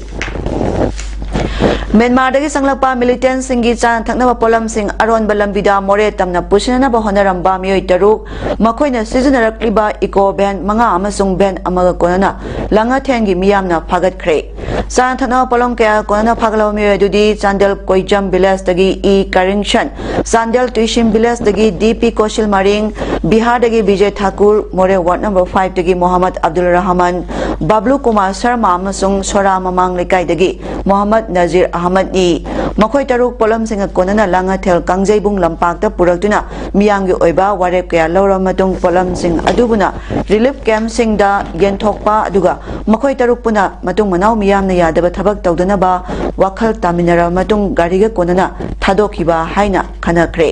ꯃ꯭ꯌꯥꯟꯃꯥꯔꯗꯒꯤ ꯆꯪꯂꯛꯄ ꯃꯤꯂꯤꯇꯦꯟꯁꯤꯡꯒꯤ ꯆꯥꯅ ꯊꯛꯅꯕ ꯄꯣꯠꯂꯝꯁꯤꯡ ꯑꯔꯣꯟꯕ ꯂꯝꯕꯤꯗ ꯃꯣꯔꯦ ꯇꯝꯅ ꯄꯨꯁꯤꯟꯅꯅꯕ ꯍꯣꯠꯅꯔꯝꯕ ꯃꯤꯑꯣꯏ ꯇꯔꯨꯛ, ꯃꯈꯣꯏꯅ ꯁꯤꯖꯤꯟꯅꯔꯛꯂꯤꯕ ꯏꯀꯣ ꯚꯦꯟ ꯃꯉꯥ ꯑꯃꯁꯨꯡ ꯚꯦꯟ ꯑꯃꯒ ꯀꯣꯟꯅꯅ ꯂꯥꯡꯉꯊꯦꯟꯒꯤ ꯃꯤꯌꯥꯝꯅ ꯐꯥꯒꯠꯈ꯭ꯔꯦ꯫ ꯆꯥꯅ ꯊꯛꯅꯕ ꯄꯣꯠꯂꯝ ꯀꯌꯥ ꯀꯣꯟꯅꯅ ꯐꯥꯒꯠꯂꯕ ꯃꯤꯑꯣꯏ ꯑꯗꯨꯗꯤ ꯆꯥꯟꯗꯦꯜ ꯀꯣꯏꯖꯝ ꯚꯤꯂꯦꯖꯇꯒꯤ ꯏ ꯀꯔꯤꯡꯁꯟ, ꯆꯥꯟꯗꯦꯜ ꯇꯨꯏꯁꯤꯝ ꯚꯤꯂꯦꯖꯇꯒꯤ ꯗꯤ ꯄꯤ ꯀꯣꯁꯤꯜ ꯃꯔꯤꯡ, ꯕꯤꯍꯥꯔꯗꯒꯤ ꯕꯤꯖꯦ ꯊꯥꯀꯨꯔ, ꯃꯣꯔꯦ ꯋꯥꯔꯗ ꯅꯝꯕꯔ ꯐꯥꯏꯚꯇꯒꯤ ꯃꯣꯍꯝꯃꯗ ꯑꯕꯗꯨꯜ ꯔꯍꯃꯟ, ꯕꯕ꯭ꯂꯨ ꯀꯨꯃꯥꯔ ꯁꯔꯃ ꯑꯃꯁꯨꯡ ꯁꯣꯔꯥ ꯃꯃꯥꯡ ꯂꯩꯀꯥꯏꯗꯒꯤ ꯃꯣꯍꯝꯃꯗ ꯅꯖꯤꯔ ꯑꯍꯃꯗꯅꯤ꯫ ꯃꯈꯣꯏ ꯇꯔꯨꯛ ꯄꯣꯠꯂꯝꯁꯤꯡꯒ ꯀꯣꯟꯅꯅ ꯂꯥꯡꯉꯊꯦꯜ ꯀꯥꯡꯖꯩꯕꯨꯡ ꯂꯝꯄꯥꯛꯇ ꯄꯨꯔꯛꯇꯨꯅ ꯃꯤꯌꯥꯝꯒꯤ ꯑꯣꯏꯕ ꯋꯥꯔꯦꯞ ꯀꯌꯥ ꯂꯧꯔꯕ ꯃꯇꯨꯡ ꯄꯣꯠꯂꯝꯁꯤꯡ ꯑꯗꯨꯕꯨꯅ ꯔꯤꯂꯤꯐ ꯀꯦꯝꯞꯁꯤꯡꯗ ꯌꯦꯟꯊꯣꯛꯄ, ꯑꯗꯨꯒ ꯃꯈꯣꯏ ꯇꯔꯨꯛ ꯄꯨꯟꯅ ꯃꯇꯨꯡ ꯃꯅꯥꯎ ꯃꯤꯌꯥꯝꯅ ꯌꯥꯗꯕ ꯊꯕꯛ ꯇꯧꯗꯅꯕ ꯋꯥꯈꯜ ꯇꯥꯃꯤꯟꯅꯔꯕ ꯃꯇꯨꯡ ꯒꯥꯔꯤꯒ ꯀꯣꯟꯅꯅ ꯊꯥꯗꯣꯛꯈꯤꯕ ꯍꯥꯏꯅ ꯈꯟꯅꯈ꯭ꯔꯦ꯫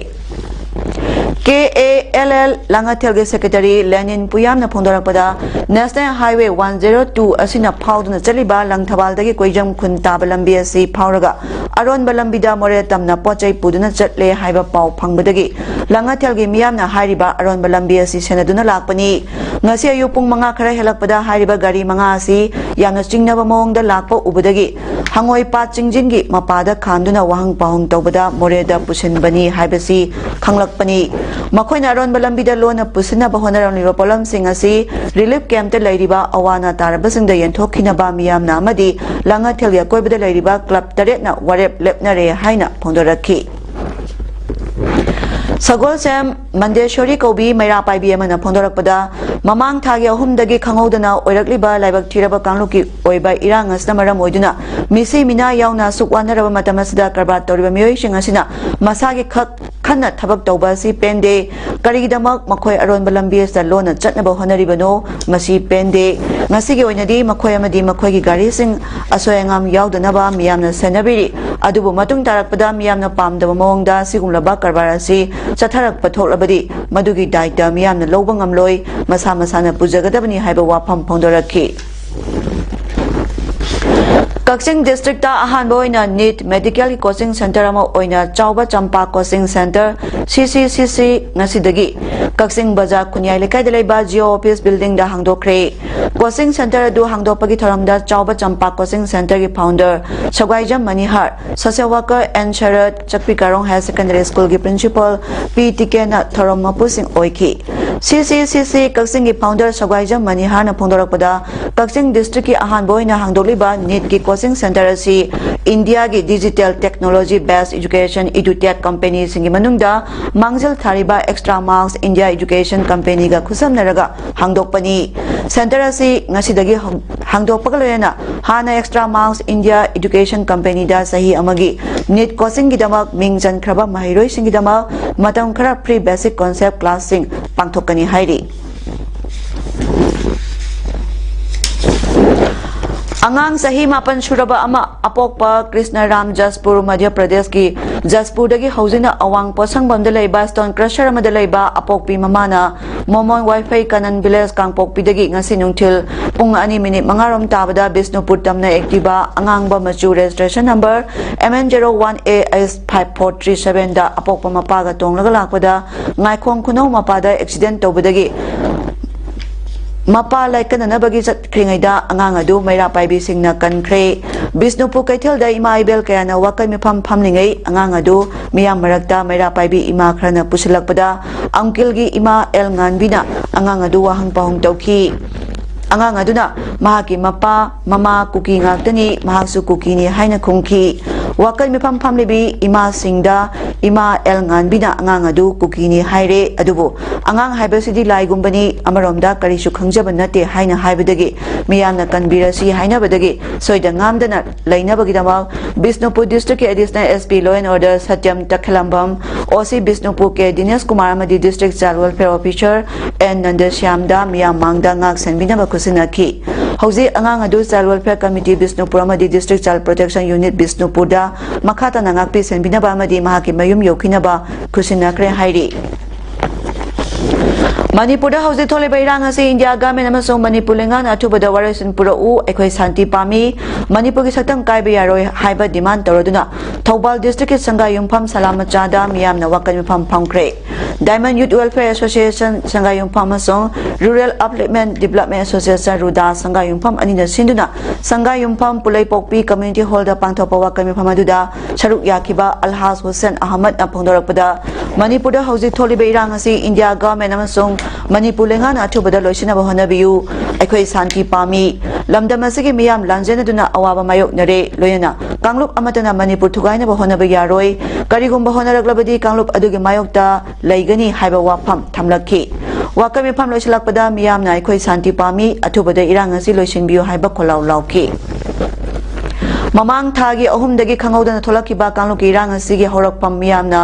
ꯀꯦ ꯑꯦ ꯑꯦꯜ ꯑꯦꯜ ꯂꯥꯡꯉꯊꯦꯜꯒꯤ ꯁꯦꯀ꯭ꯔꯦꯇꯔꯤ ꯂꯦꯅꯤꯟ ꯄꯨꯌꯥꯝꯅ ꯐꯣꯡꯗꯣꯔꯛꯄꯗ, national highway one zero two ꯑꯁꯤꯅ ꯐꯥꯎꯗꯨꯅ ꯆꯠꯂꯤꯕ ꯂꯪꯊꯕꯥꯜꯗꯒꯤ ꯀꯣꯏꯖꯝ ꯈꯨꯟ ꯇꯥꯕ ꯂꯝꯕꯤ ꯑꯁꯤ ꯐꯥꯎꯔꯒ ꯑꯔꯣꯟꯕ ꯂꯝꯕꯤꯗ ꯃꯣꯔꯦ ꯇꯝꯅ ꯄꯣꯠ ꯆꯩ ꯄꯨꯗꯨꯅ ꯆꯠꯂꯦ ꯍꯥꯏꯕ ꯄꯥꯎ ꯐꯪꯕꯗꯒꯤ ꯂꯥꯡꯉꯊꯦꯜꯒꯤ ꯃꯤꯌꯥꯝꯅ ꯍꯥꯏꯔꯤꯕ ꯑꯔꯣꯟꯕ ꯂꯝꯕꯤ ꯑꯁꯤ ꯁꯦꯟꯅꯗꯨꯅ ꯂꯥꯛꯄꯅꯤ꯫ ꯉꯁꯤ ꯑꯌꯨꯛ ꯄꯨꯡ ꯃꯉꯥ ꯈꯔ ꯍꯦꯜꯂꯛꯄꯗ ꯍꯥꯏꯔꯤꯕ ꯒꯥꯔꯤ ꯃꯉꯥ ꯑꯁꯤ ꯌꯥꯝꯅ ꯆꯤꯡꯅꯕ ꯃꯑꯣꯡꯗ ꯂꯥꯛꯄ ꯎꯕꯗꯒꯤ ꯍꯉꯣꯏ ꯄꯥꯠ ꯆꯤꯡꯖꯤꯟꯒꯤ ꯃꯄꯥꯗ ꯈꯥꯝꯗꯨꯅ ꯋꯥꯍꯪ ꯄꯥꯎꯍꯪ ꯇꯧꯕꯗ ꯃꯣꯔꯦꯗ ꯄꯨꯁꯤꯟꯕꯅꯤ ꯍꯥꯏꯕꯁꯤ ꯈꯪꯂꯛꯄꯅꯤ꯫ ꯃꯈꯣꯏꯅ ꯑꯔꯣꯟꯕ ꯂꯝꯕꯤꯗ ꯂꯣꯟꯅ ꯄꯨꯁꯤꯟꯅꯕ ꯍꯣꯠꯅꯔꯝꯂꯤꯕ ꯄꯣꯠꯂꯝꯁꯤꯡ ꯑꯁꯤ ꯔꯤꯂꯤꯐ ꯀꯦꯝꯞꯇ ꯂꯩꯔꯤꯕ ꯑꯋꯥ ꯑꯅꯥ ꯇꯥꯔꯕꯁꯤꯡꯗ ꯌꯦꯟꯊꯣꯛꯈꯤꯅꯕ ꯃꯤꯌꯥꯝꯅ ꯑꯃꯗꯤ ꯂꯥꯡꯉꯊꯦꯜꯒꯤ ꯑꯀꯣꯏꯕꯗ ꯂꯩꯔꯤꯕ ꯀ꯭ꯂꯕ ꯇꯔꯦꯠꯅ ꯋꯥꯔꯦꯞ ꯂꯦꯞꯅꯔꯦ ꯍꯥꯏꯅ ꯐꯣꯡꯗꯣꯔꯛꯈꯤ꯫ ꯁꯒꯣꯜꯁꯦꯝ ꯃꯟꯗꯦꯁꯣꯔꯤ ꯀꯧꯕꯤ ꯃꯩꯔꯥ ꯄꯥꯏꯕꯤ ꯑꯃꯅ ꯐꯣꯡꯗꯣꯔꯛꯄꯗ, ꯃꯃꯥꯡ ꯊꯥꯒꯤ ꯑꯍꯨꯝꯗꯒꯤ ꯈꯪꯍꯧꯗꯅ ꯑꯣꯏꯔꯛꯂꯤꯕ ꯂꯥꯏꯕꯛ ꯊꯤꯔꯕ ꯀꯥꯡꯂꯨꯞꯀꯤ ꯑꯣꯏꯕ ꯏꯔꯥꯡ ꯑꯁꯤꯅ ꯃꯔꯝ ꯑꯣꯏꯗꯨꯅ ꯃꯤꯁꯤ ꯃꯤꯅꯥ ꯌꯥꯎꯅ ꯑꯁꯨꯛ ꯋꯥꯅꯔꯕ ꯃꯇꯝ ꯑꯁꯤꯗ ꯀꯔꯕꯥꯔ ꯇꯧꯔꯤꯕ ꯃꯤꯑꯣꯏꯁꯤꯡ ꯑꯁꯤꯅ ꯃꯁꯥꯒꯤ ꯈꯛ ꯈꯟꯅ ꯊꯕꯛ ꯇꯧꯕ ꯑꯁꯤ ꯄꯦꯟꯗꯦ꯫ ꯀꯔꯤꯒꯤꯗꯃꯛ ꯃꯈꯣꯏ ꯑꯔꯣꯟꯕ ꯂꯝꯕꯤ ꯑꯁꯤꯗ ꯂꯣꯟꯅ ꯆꯠꯅꯕ ꯍꯣꯠꯅꯔꯤꯕꯅꯣ? ꯃꯁꯤ ꯄꯦꯟꯗꯦ꯫ ꯉꯁꯤꯒꯤ ꯑꯣꯏꯅꯗꯤ ꯃꯈꯣꯏ ꯑꯃꯗꯤ ꯃꯈꯣꯏꯒꯤ ꯒꯥꯔꯤꯁꯤꯡ ꯑꯁꯣꯏ ꯑꯉꯥꯝ ꯌꯥꯎꯗꯅꯕ ꯃꯤꯌꯥꯝꯅ ꯁꯦꯟꯅꯕꯤꯔꯤ꯫ ꯑꯗꯨꯕꯨ ꯃꯇꯨꯡ ꯇꯥꯔꯛꯄꯗ ꯃꯤꯌꯥꯝꯅ ꯄꯥꯝꯗꯕ ꯃꯑꯣꯡꯗ ꯑꯁꯤꯒꯨꯝꯂꯕ ꯀꯔꯕꯥꯔ ꯑꯁꯤ ꯆꯠꯊꯔꯛꯄ ꯊꯣꯛꯂꯕꯗꯤ ꯃꯗꯨꯒꯤ ꯗꯥꯏꯇ ꯃꯤꯌꯥꯝꯅ ꯂꯧꯕ ꯉꯝꯂꯣꯏ, ꯃꯁꯥ ꯃꯁꯥꯅ ꯄꯨꯖꯒꯗꯕꯅꯤ ꯍꯥꯏꯕ ꯋꯥꯐꯝ ꯐꯣꯡꯗꯣꯔꯛꯈꯤ꯫ ꯀꯛꯆꯤꯡ ꯗꯤꯁꯇ꯭ꯔꯤꯛꯇ ꯑꯍꯥꯟꯕ ꯑꯣꯏꯅ ꯅꯤꯠ ꯃꯦꯗꯤꯀꯦꯜꯒꯤ ꯀꯣꯆꯤꯡ ꯁꯦꯟꯇꯔ ꯑꯃ ꯑꯣꯏꯅ ꯆꯥꯎꯕ ꯆꯝꯄꯥ ꯀꯣꯆꯤꯡ ꯁꯦꯟꯇꯔ, ꯁꯤ ꯁꯤ ꯁꯤ ꯁꯤ, ꯉꯁꯤꯗꯒꯤ ꯀꯛꯆꯤꯡ ꯕꯖꯥꯔ ꯈꯨꯟꯌꯥꯏ ꯂꯩꯀꯥꯏꯗ ꯂꯩꯕ ꯖꯤꯑꯣ ꯑꯣꯐꯤꯁ ꯕꯤꯜꯗꯤꯡꯗ ꯍꯥꯡꯗꯣꯛꯈ꯭ꯔꯦ꯫ ꯀꯣꯆꯤꯡ ꯁꯦꯟꯇꯔ ꯑꯗꯨ ꯍꯥꯡꯗꯣꯛꯄꯒꯤ ꯊꯧꯔꯝꯗ ꯆꯥꯎꯕ ꯆꯝꯄꯥ ꯀꯣꯆꯤꯡ ꯁꯦꯟꯇꯔꯒꯤ founder Sagwaijam Manihar, social worker N Sarat, ꯆꯛꯄꯤ ꯀꯥꯔꯣꯡ ꯍꯥꯌꯔ ꯁꯦꯀꯦꯟꯗꯔꯤ ꯁ꯭ꯀꯨꯜꯒꯤ ꯄ꯭ꯔꯤꯟꯁꯤꯄꯥꯜ ꯄꯤ ꯇꯤꯀꯦꯟꯅ ꯊꯧꯔꯝ ꯃꯄꯨꯁꯤꯡ ꯑꯣꯏꯈꯤ꯫ ꯁꯤ ꯁꯤ ꯁꯤ ꯁꯤ ꯀꯛꯆꯤꯡꯒꯤ founder ꯁꯒ꯭ꯋꯥꯏꯖꯝ ꯃꯅꯤꯍꯥꯔꯅ ꯐꯣꯡꯗꯣꯔꯛꯄꯗ, ꯀꯛꯆꯤꯡ districtꯀꯤ ꯑꯍꯥꯟꯕ ꯑꯣꯏꯅ ꯍꯥꯡꯗꯣꯛꯂꯤꯕ NEETꯀꯤ coaching centre ꯑꯁꯤ ꯏꯟꯗꯤꯌꯥꯒꯤ digital technology based education edutech companyꯁꯤꯡꯒꯤ ꯃꯅꯨꯡꯗ ꯃꯥꯡꯖꯤꯜ ꯊꯥꯔꯤꯕ Extra Marks India Education Companyꯒ ꯈꯨꯠꯁꯝꯅꯔꯒ ꯍꯥꯡꯗꯣꯛꯄꯅꯤ꯫ Centre ꯑꯁꯤ ꯉꯁꯤꯗꯒꯤ ꯍꯧ-, ꯍꯥꯡꯗꯣꯛꯄꯒ ꯂꯣꯏꯅꯅ ꯍꯥꯟꯅ Extra Marks India Education Companyꯗ ꯆꯍꯤ ꯑꯃꯒꯤ NEET coachingꯒꯤꯗꯃꯛ ꯃꯤꯡ ꯆꯟꯈ꯭ꯔꯕ ꯃꯍꯩꯔꯣꯏꯁꯤꯡꯒꯤꯗꯃꯛ ꯃꯇꯝ ꯈꯔ free basic concept classꯁꯤꯡ ꯄꯥꯡꯊꯣꯛꯀꯅꯤ ꯍꯥꯏꯔꯤ꯫ ꯑꯉꯥꯡ ꯆꯍꯤ ꯃꯥꯄꯟ ꯁꯨꯔꯕ ꯑꯃ ꯑꯄꯣꯛꯄ ꯀ꯭ꯔꯤꯁꯅ ꯔꯥꯝ ꯖꯁꯄꯨꯔ, ꯃꯙ꯭ꯌ ꯄ꯭ꯔꯗꯦꯁꯀꯤ ꯖꯁꯄꯨꯔꯗꯒꯤ ꯍꯧꯖꯤꯛꯅ ꯑꯋꯥꯡ ꯄꯣꯠꯁꯪꯕꯝꯗ ꯂꯩꯕ stone crusher ꯑꯃꯗ ꯂꯩꯕ ꯑꯄꯣꯛꯄꯤ ꯃꯃꯥꯅ ꯃꯣꯃꯣꯟ ꯋꯥꯏꯐꯩ ꯀꯥꯅꯟ village ꯀꯥꯡꯄꯣꯛꯄꯤꯗꯒꯤ ꯉꯁꯤ ꯅꯨꯡꯊꯤꯜ ꯄꯨꯡ ꯑꯅꯤ ꯃꯤꯅꯤꯠ ꯃꯉꯥ ꯔꯣꯝ ꯇꯥꯕꯗ ꯕꯤꯁꯅꯨꯄꯨꯔ ꯇꯝꯅ Activa ꯑꯉꯥꯡꯕ ꯃꯆꯨ registration number M N zero one A S five four three sevenꯗ ꯑꯄꯣꯛꯄ ꯃꯄꯥꯒ ꯇꯣꯡꯂꯒ ꯂꯥꯛꯄꯗ ꯉꯥꯏꯈꯣꯡ ꯈꯨꯅꯧ ꯃꯄꯥꯗ accident ꯇꯧꯕꯗꯒꯤ ꯃꯄꯥ ꯂꯥꯏꯀꯠꯅꯅꯕꯒꯤ ꯆꯠꯈ꯭ꯔꯤꯉꯩꯗ ꯑꯉꯥꯡ ꯑꯗꯨ ꯃꯩꯔꯥ ꯄꯥꯏꯕꯤꯁꯤꯡꯅ ꯀꯟꯈ꯭ꯔꯦ꯫ ꯕꯤꯁꯅꯨꯄꯨꯔ ꯀꯩꯊꯦꯜꯗ ꯏꯃꯥ ꯏꯕꯦꯜ ꯀꯌꯥꯅ ꯋꯥꯀꯠ ꯃꯤꯐꯝ ꯐꯝꯂꯤꯉꯩ ꯑꯉꯥꯡ ꯑꯗꯨ ꯃꯤꯌꯥꯝ ꯃꯔꯛꯇ ꯃꯩꯔꯥ ꯄꯥꯏꯕꯤ ꯏꯃꯥ ꯈꯔꯅ ꯄꯨꯁꯤꯜꯂꯛꯄꯗ ꯑꯪꯀꯤꯜꯒꯤ ꯏꯃꯥ ꯑꯦꯜ ꯉꯥꯟꯕꯤꯅ ꯑꯉꯥꯡ ꯑꯗꯨ ꯋꯥꯍꯪ ꯄꯥꯎꯍꯪ ꯇꯧꯈꯤ꯫ ꯑꯉꯥꯡ ꯑꯗꯨꯅ ꯃꯍꯥꯛꯀꯤ ꯃꯄꯥ, ꯃꯃꯥ ꯀꯨꯀꯤ ꯉꯥꯛꯇꯅꯤ, ꯃꯍꯥꯛꯁꯨ ꯀꯨꯀꯤꯅꯤ ꯍꯥꯏꯅ ꯈꯨꯝꯈꯤ꯫ ꯋꯥꯀꯠ ꯃꯤꯐꯝ ꯐꯝꯂꯤꯕꯤ ꯏꯃꯥꯁꯤꯡꯗ ꯏꯃꯥ ꯑꯦꯜ ꯉꯥꯟꯕꯤꯅ ꯑꯉꯥꯡ ꯑꯗꯨ ꯀꯨꯀꯤꯅꯤ ꯍꯥꯏꯔꯦ, ꯑꯗꯨꯕꯨ ꯑꯉꯥꯡ ꯍꯥꯏꯕꯁꯤꯗꯤ ꯂꯥꯏꯒꯨꯝꯕꯅꯤ, ꯑꯃꯔꯣꯝꯗ ꯀꯔꯤꯁꯨ ꯈꯪꯖꯕ ꯅꯠꯇꯦ ꯍꯥꯏꯅ ꯍꯥꯏꯕꯗꯒꯤ ꯃꯤꯌꯥꯝꯅ ꯀꯟꯕꯤꯔꯁꯤ ꯍꯥꯏꯅꯕꯗꯒꯤ ꯁꯣꯏꯗ ꯉꯥꯝꯗꯅ ꯂꯩꯅꯕꯒꯤꯗꯃꯛ Bishnupur districtꯀꯤ additional S P law and order ꯁꯇ꯭ꯌꯝ ꯇꯈꯦꯂꯝꯕꯝ, O C Bishnupur ꯀꯦ ꯗꯤꯅꯦꯁ ꯀꯨꯃꯥꯔ ꯑꯃꯗꯤ district child welfare officer N ꯅꯟꯗꯁ꯭ꯌꯥꯝꯗ ꯃꯤꯌꯥꯝ ꯃꯥꯡꯗ ꯉꯥꯛ ꯁꯦꯟꯕꯤꯅꯕ ꯈꯨꯠꯁꯤꯟꯅꯈꯤ꯫ ꯍꯧꯖꯤꯛ ꯑꯉꯥꯡ ꯑꯗꯨ child welfare committee ꯕꯤꯁꯅꯨꯄꯨꯔ ꯑꯃꯗꯤ district child protection unit ꯕꯤꯁꯅꯨꯄꯨꯔꯗ ꯃꯈꯥ ꯇꯥꯅ ꯉꯥꯛꯄꯤ ꯁꯦꯟꯕꯤꯅꯕ ꯑꯃꯗꯤ ꯃꯍꯥꯛꯀꯤ ꯃꯌꯨꯝ ꯌꯧꯈꯤꯅꯕ ꯈꯨꯠꯁꯤꯟꯅꯈ꯭ꯔꯦ ꯍꯥꯏꯔꯤ꯫ ꯃꯅꯤꯄꯨꯔꯗ ꯍꯧꯖꯤꯛ ꯊꯣꯛꯂꯤꯕ ꯏꯔꯥꯡ ꯑꯁꯤ ꯏꯟꯗꯤꯌꯥ ꯒꯚꯔꯟꯃꯦꯟꯠ ꯑꯃꯁꯨꯡ ꯃꯅꯤꯄꯨꯔ ꯂꯩꯉꯥꯛꯅ ꯑꯊꯨꯕꯗ ꯋꯥꯔꯣꯏꯁꯤꯟ ꯄꯨꯔꯛꯎ, ꯑꯩꯈꯣꯏ ꯁꯥꯟꯇꯤ ꯄꯥꯝꯃꯤ, ꯃꯅꯤꯄꯨꯔꯒꯤ ꯁꯛꯇꯝ ꯀꯥꯏꯕ ꯌꯥꯔꯣꯏ ꯍꯥꯏꯕ demand ꯇꯧꯔꯗꯨꯅ ꯊꯧꯕꯥꯜ districtꯀꯤ ꯁꯪꯒꯥꯏꯌꯨꯝꯐꯝ ꯁꯂꯥ ꯃꯆꯥꯗ ꯃꯤꯌꯥꯝꯅ ꯋꯥꯀꯠ ꯃꯤꯐꯝ ꯐꯝꯈ꯭ꯔꯦ꯫ Diamond Youth Welfare Association ꯁꯪꯒꯥꯏꯌꯨꯝꯐꯝ ꯑꯃꯁꯨꯡ Rural Upliftment Development Association, ꯔꯨꯗꯥ ꯁꯪꯒꯥꯏꯌꯨꯝꯐꯝ ꯑꯅꯤꯅ ꯁꯤꯟꯗꯨꯅ ꯁꯪꯒꯥꯏꯌꯨꯝꯐꯝ ꯄꯨꯂꯩꯄꯣꯛꯄꯤ community hallꯗ ꯄꯥꯡꯊꯣꯛꯄ ꯋꯥꯀꯠ ꯃꯤꯐꯝ ꯑꯗꯨꯗ ꯁꯔꯨꯛ ꯌꯥꯈꯤꯕ ꯑꯜꯍꯥꯖ ꯍꯨꯁꯦꯟ ꯑꯍꯃꯗꯅ ꯐꯣꯡꯗꯣꯔꯛꯄꯗ, ꯃꯅꯤꯄꯨꯔꯗ ꯍꯧꯖꯤꯛ ꯊꯣꯛꯂꯤꯕ ꯏꯔꯥꯡ ꯑꯁꯤ ꯏꯟꯗꯤꯌꯥ ꯒꯚꯔꯟꯃꯦꯟꯠ ꯑꯃꯁꯨꯡ ꯃꯅꯤꯄꯨꯔ ꯂꯩꯉꯥꯛꯅ ꯑꯊꯨꯕꯗ ꯂꯣꯏꯁꯤꯟꯅꯕ ꯍꯣꯠꯅꯕꯤꯌꯨ꯫ ꯑꯩꯈꯣꯏ ꯁꯥꯟꯇꯤ ꯄꯥꯝꯃꯤ꯫ ꯂꯝꯗꯝ ꯑꯁꯤꯒꯤ ꯃꯤꯌꯥꯝ ꯂꯥꯟꯖꯦꯟꯅꯗꯨꯅ ꯑꯋꯥꯕ ꯃꯥꯌꯣꯛꯅꯔꯦ꯫ ꯂꯣꯏꯅꯅ ꯀꯥꯡꯂꯨꯞ ꯑꯃꯠꯇꯅ ꯃꯅꯤꯄꯨꯔ ꯊꯨꯒꯥꯏꯅꯕ ꯍꯣꯠꯅꯕ ꯌꯥꯔꯣꯏ꯫ ꯀꯔꯤꯒꯨꯝꯕ ꯍꯣꯠꯅꯔꯛꯂꯕꯗꯤ ꯀꯥꯡꯂꯨꯞ ꯑꯗꯨꯒꯤ ꯃꯥꯌꯣꯛꯇ ꯂꯩꯒꯅꯤ ꯍꯥꯏꯕ ꯋꯥꯐꯝ ꯊꯝꯂꯛꯈꯤ꯫ ꯋꯥꯀꯠ ꯃꯤꯐꯝ ꯂꯣꯏꯁꯤꯜꯂꯛꯄꯗ ꯃꯤꯌꯥꯝꯅ ꯑꯩꯈꯣꯏ ꯁꯥꯟꯇꯤ ꯄꯥꯝꯃꯤ, ꯑꯊꯨꯕꯗ ꯏꯔꯥꯡ ꯑꯁꯤ ꯂꯣꯏꯁꯤꯟꯕꯤꯌꯨ ꯍꯥꯏꯕ ꯈꯣꯜꯂꯥꯎ ꯂꯥꯎꯈꯤ꯫ ꯃꯃꯥꯡ ꯊꯥꯒꯤ ꯑꯍꯨꯝꯗꯒꯤ ꯈꯪꯍꯧꯗꯅ ꯊꯣꯛꯂꯛꯈꯤꯕ ꯀꯥꯡꯂꯨꯞꯀꯤ ꯏꯔꯥꯡ ꯑꯁꯤꯒꯤ ꯍꯧꯔꯛꯐꯝ ꯃꯤꯌꯥꯝꯅ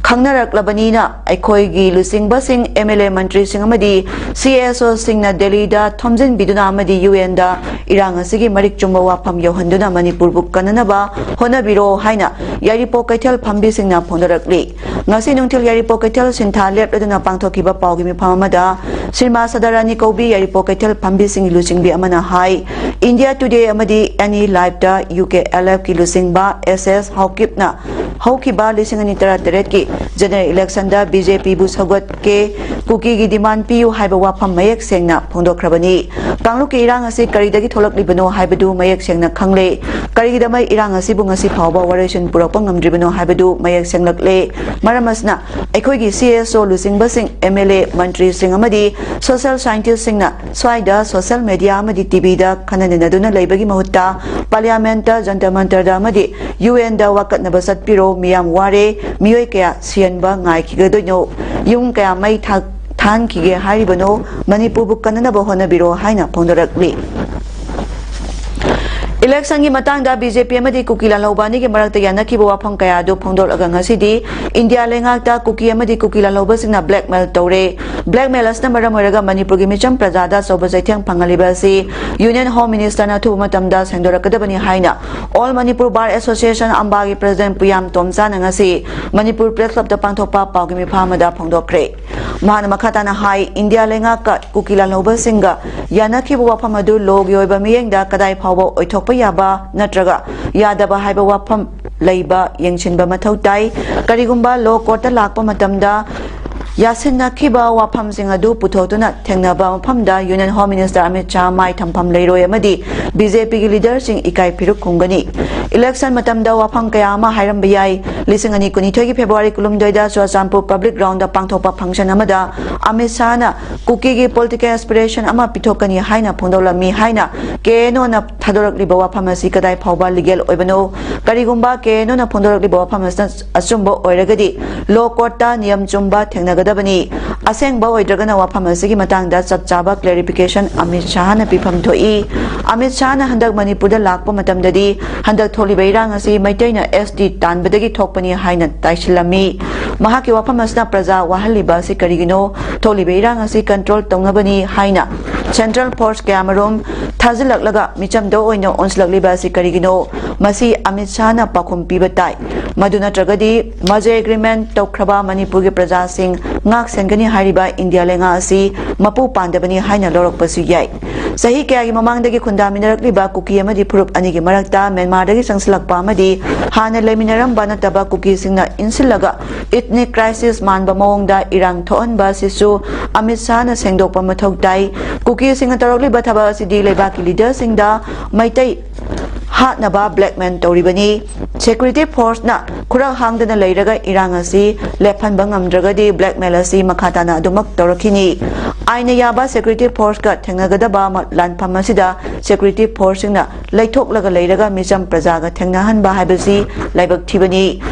ꯈꯪꯅꯔꯛꯂꯕꯅꯤꯅ ꯑꯩꯈꯣꯏꯒꯤ ꯂꯨꯆꯤꯡꯕꯁꯤꯡ, ꯑꯦꯝ ꯑꯦꯜ ꯑꯦ, ꯃꯟꯇ꯭ꯔꯤꯁꯤꯡ ꯑꯃꯗꯤ ꯁꯤ ꯑꯦꯁ ꯑꯣꯁꯤꯡꯅ ꯗꯦꯜꯂꯤꯗ ꯊꯣꯝꯖꯤꯟꯕꯤꯗꯨꯅ ꯑꯃꯗꯤ ꯌꯨ ꯑꯦꯟꯗ ꯏꯔꯥꯡ ꯑꯁꯤꯒꯤ ꯃꯔꯤꯛ ꯆꯨꯝꯕ ꯋꯥꯐꯝ ꯌꯧꯍꯟꯗꯨꯅ ꯃꯅꯤꯄꯨꯔꯕꯨ ꯀꯟꯅꯅꯕ ꯍꯣꯠꯅꯕꯤꯔꯣ ꯍꯥꯏꯅ ꯌꯥꯏꯔꯤꯄꯣꯛ ꯀꯩꯊꯦꯜ ꯐꯝꯕꯤꯁꯤꯡꯅ ꯐꯣꯡꯗꯣꯔꯛꯂꯤ꯫ ꯉꯁꯤ ꯅꯨꯡꯊꯤꯜ ꯌꯥꯏꯔꯤꯄꯣꯛ ꯀꯩꯊꯦꯜ ꯁꯤꯟꯊꯥ ꯂꯦꯞꯂꯗꯨꯅ ꯄꯥꯡꯊꯣꯛꯈꯤꯕ ꯄꯥꯎꯒꯤ ꯃꯤꯐꯝ ꯑꯃꯗ ꯁꯤꯅꯦꯃꯥ ꯁꯗꯥꯔꯥꯅꯤ ꯀꯧꯕꯤ ꯌꯥꯏꯔꯤꯄꯣꯛ ꯀꯩꯊꯦꯜ ꯐꯝꯕꯤꯁꯤꯡꯒꯤ ꯂꯨꯆꯤꯡꯕꯤ ꯑꯃꯅ ꯍꯥꯏ, ꯏꯟꯗꯤꯌꯥ ꯇꯨꯗꯦ ꯑꯃꯗꯤ ꯑꯦꯅꯤ ꯂꯥꯏꯚꯇ ꯌꯨ ꯀꯦ ꯑꯦꯜ ꯑꯦꯐꯀꯤ ꯂꯨꯆꯤꯡꯕ ꯑꯦꯁ ꯑꯦꯁ ꯍꯥꯎꯀꯤꯞꯅ ꯍꯧꯈꯤꯕ ꯂꯤꯁꯤꯡ ꯑꯅꯤ ꯇꯔꯥꯇꯔꯦꯠꯀꯤ ꯖꯦꯅꯔꯦꯜ ꯏꯂꯦꯛꯁꯟꯗ ꯕꯤ ꯖꯦ ꯄꯤꯕꯨ ꯁꯧꯒꯠꯀꯦ, ꯀꯨꯀꯤꯒꯤ ꯗꯤꯃꯥꯟ ꯄꯤꯌꯨ ꯍꯥꯏꯕ ꯋꯥꯐꯝ ꯃꯌꯦꯛ ꯁꯦꯡꯅ ꯐꯣꯡꯗꯣꯛꯈ꯭ꯔꯕꯅꯤ꯫ ꯀꯥꯡꯂꯨꯞꯀꯤ ꯏꯔꯥꯡ ꯑꯁꯤ ꯀꯔꯤꯗꯒꯤ ꯊꯣꯛꯂꯛꯂꯤꯕꯅꯣ ꯍꯥꯏꯕꯗꯨ ꯃꯌꯦꯛ ꯁꯦꯡꯅ ꯈꯪꯂꯦ꯫ ꯀꯔꯤꯒꯤꯗꯃꯛ ꯏꯔꯥꯡ ꯑꯁꯤꯕꯨ ꯉꯁꯤ ꯐꯥꯎꯕ ꯋꯥꯔꯣꯏꯁꯤꯟ ꯄꯨꯔꯛꯄ ꯉꯝꯗ꯭ꯔꯤꯕꯅꯣ ꯍꯥꯏꯕꯗꯨ ꯃꯌꯦꯛ ꯁꯦꯡꯂꯛꯂꯦ꯫ ꯃꯔꯝ ꯑꯁꯤꯅ ꯑꯩꯈꯣꯏꯒꯤ ꯁꯤ ꯑꯦꯁ ꯑꯣ ꯂꯨꯆꯤꯡꯕꯁꯤꯡ, ꯑꯦꯝ ꯑꯦꯜ ꯑꯦ, ꯃꯟꯇ꯭ꯔꯤꯁꯤꯡ ꯑꯃꯗꯤ ꯁꯣꯁꯤꯌꯦꯜ ꯁꯥꯏꯟꯇꯤꯁꯁꯤꯡꯅ ꯁ꯭ꯋꯥꯏꯗ ꯁꯣꯁꯤꯌꯦꯜ ꯃꯦꯗꯤꯌꯥ ꯑꯃꯗꯤ ꯇꯤ ꯚꯤꯗ ꯈꯟꯅ ꯅꯩꯅꯗꯨꯅ ꯂꯩꯕꯒꯤ ꯃꯍꯨꯠꯇ ꯄꯥꯔꯂꯤꯌꯥꯃꯦꯟꯠꯇ, ꯖꯟꯇꯔ ꯃꯟꯇꯔꯗ ꯑꯃꯗꯤ ꯌꯨ ꯑꯦꯟꯗ ꯋꯥꯀꯠꯅꯕ ꯆꯠꯄꯤꯔꯣ꯫ ꯃꯤꯌꯥꯝ ꯋꯥꯔꯦ, ꯃꯤꯑꯣꯏ ꯀꯌꯥ ꯁꯤꯍꯟꯕ ꯉꯥꯏꯈꯤꯒꯗꯣꯏꯅꯣ? ꯌꯨꯝ ꯀꯌꯥ ꯃꯩ ꯊꯥ-, ꯊꯥꯍꯟꯈꯤꯒꯦ ꯍꯥꯏꯔꯤꯕꯅꯣ? ꯃꯅꯤꯄꯨꯔꯕꯨ ꯀꯟꯅꯅꯕ ꯍꯣꯠꯅꯕꯤꯔꯣ ꯍꯥꯏꯅ ꯐꯣꯡꯗꯣꯔꯛꯂꯤ꯫ ꯏꯂꯦꯛꯁꯟꯒꯤ ꯃꯇꯥꯡꯗ ꯕꯤ ꯖꯦ ꯄꯤ ꯑꯃꯗꯤ ꯀꯨꯀꯤ ꯂꯥꯜꯍꯧꯕ ꯑꯅꯤꯒꯤ ꯃꯔꯛꯇ ꯌꯥꯅꯈꯤꯕ ꯋꯥꯐꯝ ꯀꯌꯥ ꯑꯗꯨ ꯐꯣꯡꯗꯣꯛꯂꯒ ꯉꯁꯤꯗꯤ ꯏꯟꯗꯤꯌꯥ ꯂꯩꯉꯥꯛꯇ ꯀꯨꯀꯤ ꯑꯃꯗꯤ ꯀꯨꯀꯤ ꯂꯥꯜꯍꯧꯕꯁꯤꯡꯅ blackmail ꯇꯧꯔꯦ꯫ Blackmail ꯑꯁꯤꯅ ꯃꯔꯝ ꯑꯣꯏꯔꯒ ꯃꯅꯤꯄꯨꯔꯒꯤ ꯃꯤꯆꯝ ꯄ꯭ꯔꯖꯥꯗ ꯑꯆꯧꯕ ꯆꯩꯊꯦꯡ ꯐꯪꯍꯜꯂꯤꯕ ꯑꯁꯤ Union Home Ministerꯅ ꯑꯊꯨꯕ ꯃꯇꯝꯗ ꯁꯦꯡꯗꯣꯔꯛꯀꯗꯕꯅꯤ ꯍꯥꯏꯅ All Manipur Bar Association ꯑꯝꯕꯥꯒꯤ President ꯄꯨꯌꯥꯝ ꯇꯣꯝꯆꯥꯅ ꯉꯁꯤ ꯃꯅꯤꯄꯨꯔ Press Clubꯇ ꯄꯥꯡꯊꯣꯛꯄ ꯄꯥꯎꯒꯤ ꯃꯤꯐꯝ ꯑꯃꯗ ꯐꯣꯡꯗꯣꯛꯈ꯭ꯔꯦ꯫ ꯃꯍꯥꯛꯅ ꯃꯈꯥ ꯇꯥꯅ ꯍꯥꯏ, ꯏꯟꯗꯤꯌꯥ ꯂꯩꯉꯥꯛꯀ ꯀꯨꯀꯤ ꯂꯥꯜꯍꯧꯕꯁꯤꯡꯒ ꯌꯥꯅꯈꯤꯕ ꯋꯥꯐꯝ ꯑꯗꯨ lawꯒꯤ ꯑꯣꯏꯕ ꯃꯤꯠꯌꯦꯡꯗ ꯀꯗꯥꯏ ꯐꯥꯎꯕ ꯑꯣꯏꯊꯣꯛꯄ ꯌꯥꯕ ꯅꯠꯇ꯭ꯔꯒ ꯌꯥꯗꯕ ꯍꯥꯏꯕ ꯋꯥꯐꯝ ꯂꯩꯕ ꯌꯦꯡꯁꯤꯟꯕ ꯃꯊꯧ ꯇꯥꯏ꯫ ꯀꯔꯤꯒꯨꯝꯕ law courtꯇ ꯂꯥꯛꯄ ꯃꯇꯝꯗ ꯌꯥꯁꯤꯟꯅꯈꯤꯕ ꯋꯥꯐꯝꯁꯤꯡ ꯑꯗꯨ ꯄꯨꯊꯣꯛꯇꯨꯅ ꯊꯦꯡꯅꯕ ꯃꯐꯝꯗ Union Home Minister Amit Shah ꯃꯥꯏ ꯊꯝꯐꯝ ꯂꯩꯔꯣꯏ ꯑꯃꯗꯤ ꯕꯤ ꯖꯦ ꯄꯤꯒꯤ leaderꯁꯤꯡ ꯏꯀꯥꯏ ꯐꯤꯔꯨꯛ ꯈꯨꯝꯒꯅꯤ꯫ Election ꯃꯇꯝꯗ ꯋꯥꯐꯝ ꯀꯌꯥ ꯑꯃ ꯍꯥꯏꯔꯝꯕ ꯌꯥꯏ꯫ ꯂꯤꯁꯤꯡ ꯑꯅꯤ ꯀꯨꯟꯅꯤꯊꯣꯏꯒꯤ February ꯀꯨꯟꯍꯨꯝꯗꯣꯏꯗ ꯆꯨꯔꯆꯥꯟꯄꯨꯔ Public Groundꯗ ꯄꯥꯡꯊꯣꯛꯄ function ꯑꯃꯗ ꯑꯃꯤꯠ ꯁꯥꯍꯅ ꯀꯨꯀꯤꯒꯤ political aspiration ꯑꯃ ꯄꯤꯊꯣꯛꯀꯅꯤ ꯍꯥꯏꯅ ꯐꯣꯡꯗꯣꯛꯂꯝꯃꯤ ꯍꯥꯏꯅ KNOꯅ ꯊꯥꯗꯣꯔꯛꯂꯤꯕ ꯋꯥꯐꯝ ꯑꯁꯤ ꯀꯗꯥꯏ ꯐꯥꯎꯕ legal ꯑꯣꯏꯕꯅꯣ? ꯀꯔꯤꯒꯨꯝꯕ KNOꯅ ꯐꯣꯡꯗꯣꯔꯛꯂꯤꯕ ꯋꯥꯐꯝ ꯑꯁꯤꯅ ꯑꯆꯨꯝꯕ ꯑꯣꯏꯔꯒꯗꯤ, law courtꯇ ꯅꯤꯌꯝ ꯆꯨꯝꯕ ꯊꯦꯡꯅꯒꯗꯕꯅꯤ꯫ ꯑꯁꯦꯡꯕ ꯑꯣꯏꯗ꯭ꯔꯒꯅ ꯋꯥꯐꯝ ꯑꯁꯤꯒꯤ ꯃꯇꯥꯡꯗ ꯆꯞ ꯆꯥꯕ clarification ꯑꯃꯤꯠ ꯁꯥꯍꯅ ꯄꯤꯐꯝ ꯊꯣꯛꯏ꯫ ꯑꯃꯤꯠ ꯁꯥꯍꯅ ꯍꯟꯗꯛ ꯃꯅꯤꯄꯨꯔꯗ ꯂꯥꯛꯄ ꯃꯇꯝꯗꯗꯤ ꯍꯟꯗꯛ ꯊꯣꯛꯂꯤꯕ ꯏꯔꯥꯡ ꯑꯁꯤ ꯃꯩꯇꯩꯅ ST ꯇꯥꯟꯕꯗꯒꯤ ꯊꯣꯛꯄꯅꯤ ꯍꯥꯏꯅ ꯇꯥꯏꯁꯤꯜꯂꯝꯃꯤ꯫ ꯃꯍꯥꯛꯀꯤ ꯋꯥꯐꯝ ꯑꯁꯤꯅ ꯄ꯭ꯔꯖꯥ ꯋꯥꯍꯜꯂꯤꯕ ꯑꯁꯤ ꯀꯔꯤꯒꯤꯅꯣ? ꯊꯣꯛꯂꯤꯕ ꯏꯔꯥꯡ ꯑꯁꯤ control ꯇꯧꯅꯕꯅꯤ ꯍꯥꯏꯅ central force ꯀꯌꯥꯃꯔꯨꯝ ꯊꯥꯖꯤꯜꯂꯛꯂꯒ ꯃꯤꯆꯝꯗ ꯑꯣꯏꯅ ꯑꯣꯟꯁꯤꯜꯂꯛꯂꯤꯕ ꯑꯁꯤ ꯀꯔꯤꯒꯤꯅꯣ? ꯃꯁꯤ ꯑꯃꯤꯠ ꯁꯥꯍꯅ ꯄꯥꯎꯈꯨꯝ ꯄꯤꯕ ꯇꯥꯏ꯫ ꯃꯗꯨ ꯅꯠꯇ꯭ꯔꯒꯗꯤ ꯃꯖꯦ agreement ꯇꯧꯈ꯭ꯔꯕ ꯃꯅꯤꯄꯨꯔꯒꯤ ꯄ꯭ꯔꯖꯥꯁꯤꯡ ꯉꯥꯛ ꯁꯦꯟꯒꯅꯤ ꯍꯥꯏꯔꯤꯕ ꯏꯟꯗꯤꯌꯥ ꯂꯩꯉꯥꯛ ꯑꯁꯤ ꯃꯄꯨ ꯄꯥꯟꯗꯕꯅꯤ ꯍꯥꯏꯅ ꯂꯧꯔꯛꯄꯁꯨ ꯌꯥꯏ꯫ ꯆꯍꯤ ꯀꯌꯥꯒꯤ ꯃꯃꯥꯡꯗꯒꯤ ꯈꯨꯟꯗꯥꯃꯤꯟꯅꯔꯛꯂꯤꯕ ꯀꯨꯀꯤ ꯑꯃꯗꯤ ꯐꯨꯔꯨꯞ ꯑꯅꯤꯒꯤ ꯃꯔꯛꯇ ꯃ꯭ꯌꯥꯟꯃꯥꯔꯗꯒꯤ ꯆꯪꯁꯤꯜꯂꯛꯄ ꯑꯃꯗꯤ ꯍꯥꯟꯅ ꯂꯩꯃꯤꯟꯅꯔꯝꯕ ꯅꯠꯇꯕ ꯀꯨꯀꯤꯁꯤꯡꯅ ꯏꯟꯁꯤꯜꯂꯒ ethnic crisis ꯃꯥꯟꯕ ꯃꯑꯣꯡꯗ ꯏꯔꯥꯡ ꯊꯣꯛꯍꯟꯕ ꯑꯁꯤꯁꯨ ꯑꯃꯤꯠ ꯁꯥꯍꯅ ꯁꯦꯡꯗꯣꯛꯄ ꯃꯊꯧ ꯇꯥꯏ꯫ ꯀꯨꯀꯤꯁꯤꯡꯅ ꯇꯧꯔꯛꯂꯤꯕ ꯊꯕꯛ ꯑꯁꯤꯗꯤ ꯂꯩꯕꯥꯛꯀꯤ leaderꯁꯤꯡꯗ ꯃꯩꯇꯩ ꯍꯥꯠꯅꯕ blackmail ꯇꯧꯔꯤꯕꯅꯤ꯫ Security forceꯅ ꯈꯨꯔꯛ ꯍꯥꯡꯗꯅ ꯂꯩꯔꯒ ꯏꯔꯥꯡ ꯑꯁꯤ ꯂꯦꯞꯍꯟꯕ ꯉꯝꯗ꯭ꯔꯒꯗꯤ blackmail ꯑꯁꯤ ꯃꯈꯥ ꯇꯥꯅ ꯑꯗꯨꯃꯛ ꯇꯧꯔꯛꯈꯤꯅꯤ꯫ ꯑꯥꯏꯟꯅ ꯌꯥꯕ security forceꯀ ꯊꯦꯡꯅꯒꯗꯕ ꯃ-, ꯂꯥꯟꯐꯝ ꯑꯁꯤꯗ security forceꯁꯤꯡꯅ ꯂꯩꯊꯣꯛꯂꯒ ꯂꯩꯔꯒ ꯃꯤꯆꯝ ꯄ꯭ꯔꯖꯥꯒ ꯊꯦꯡꯅꯍꯟꯕ ꯍꯥꯏꯕꯁꯤ ꯂꯥꯏꯕꯛ ꯊꯤꯕꯅꯤ꯫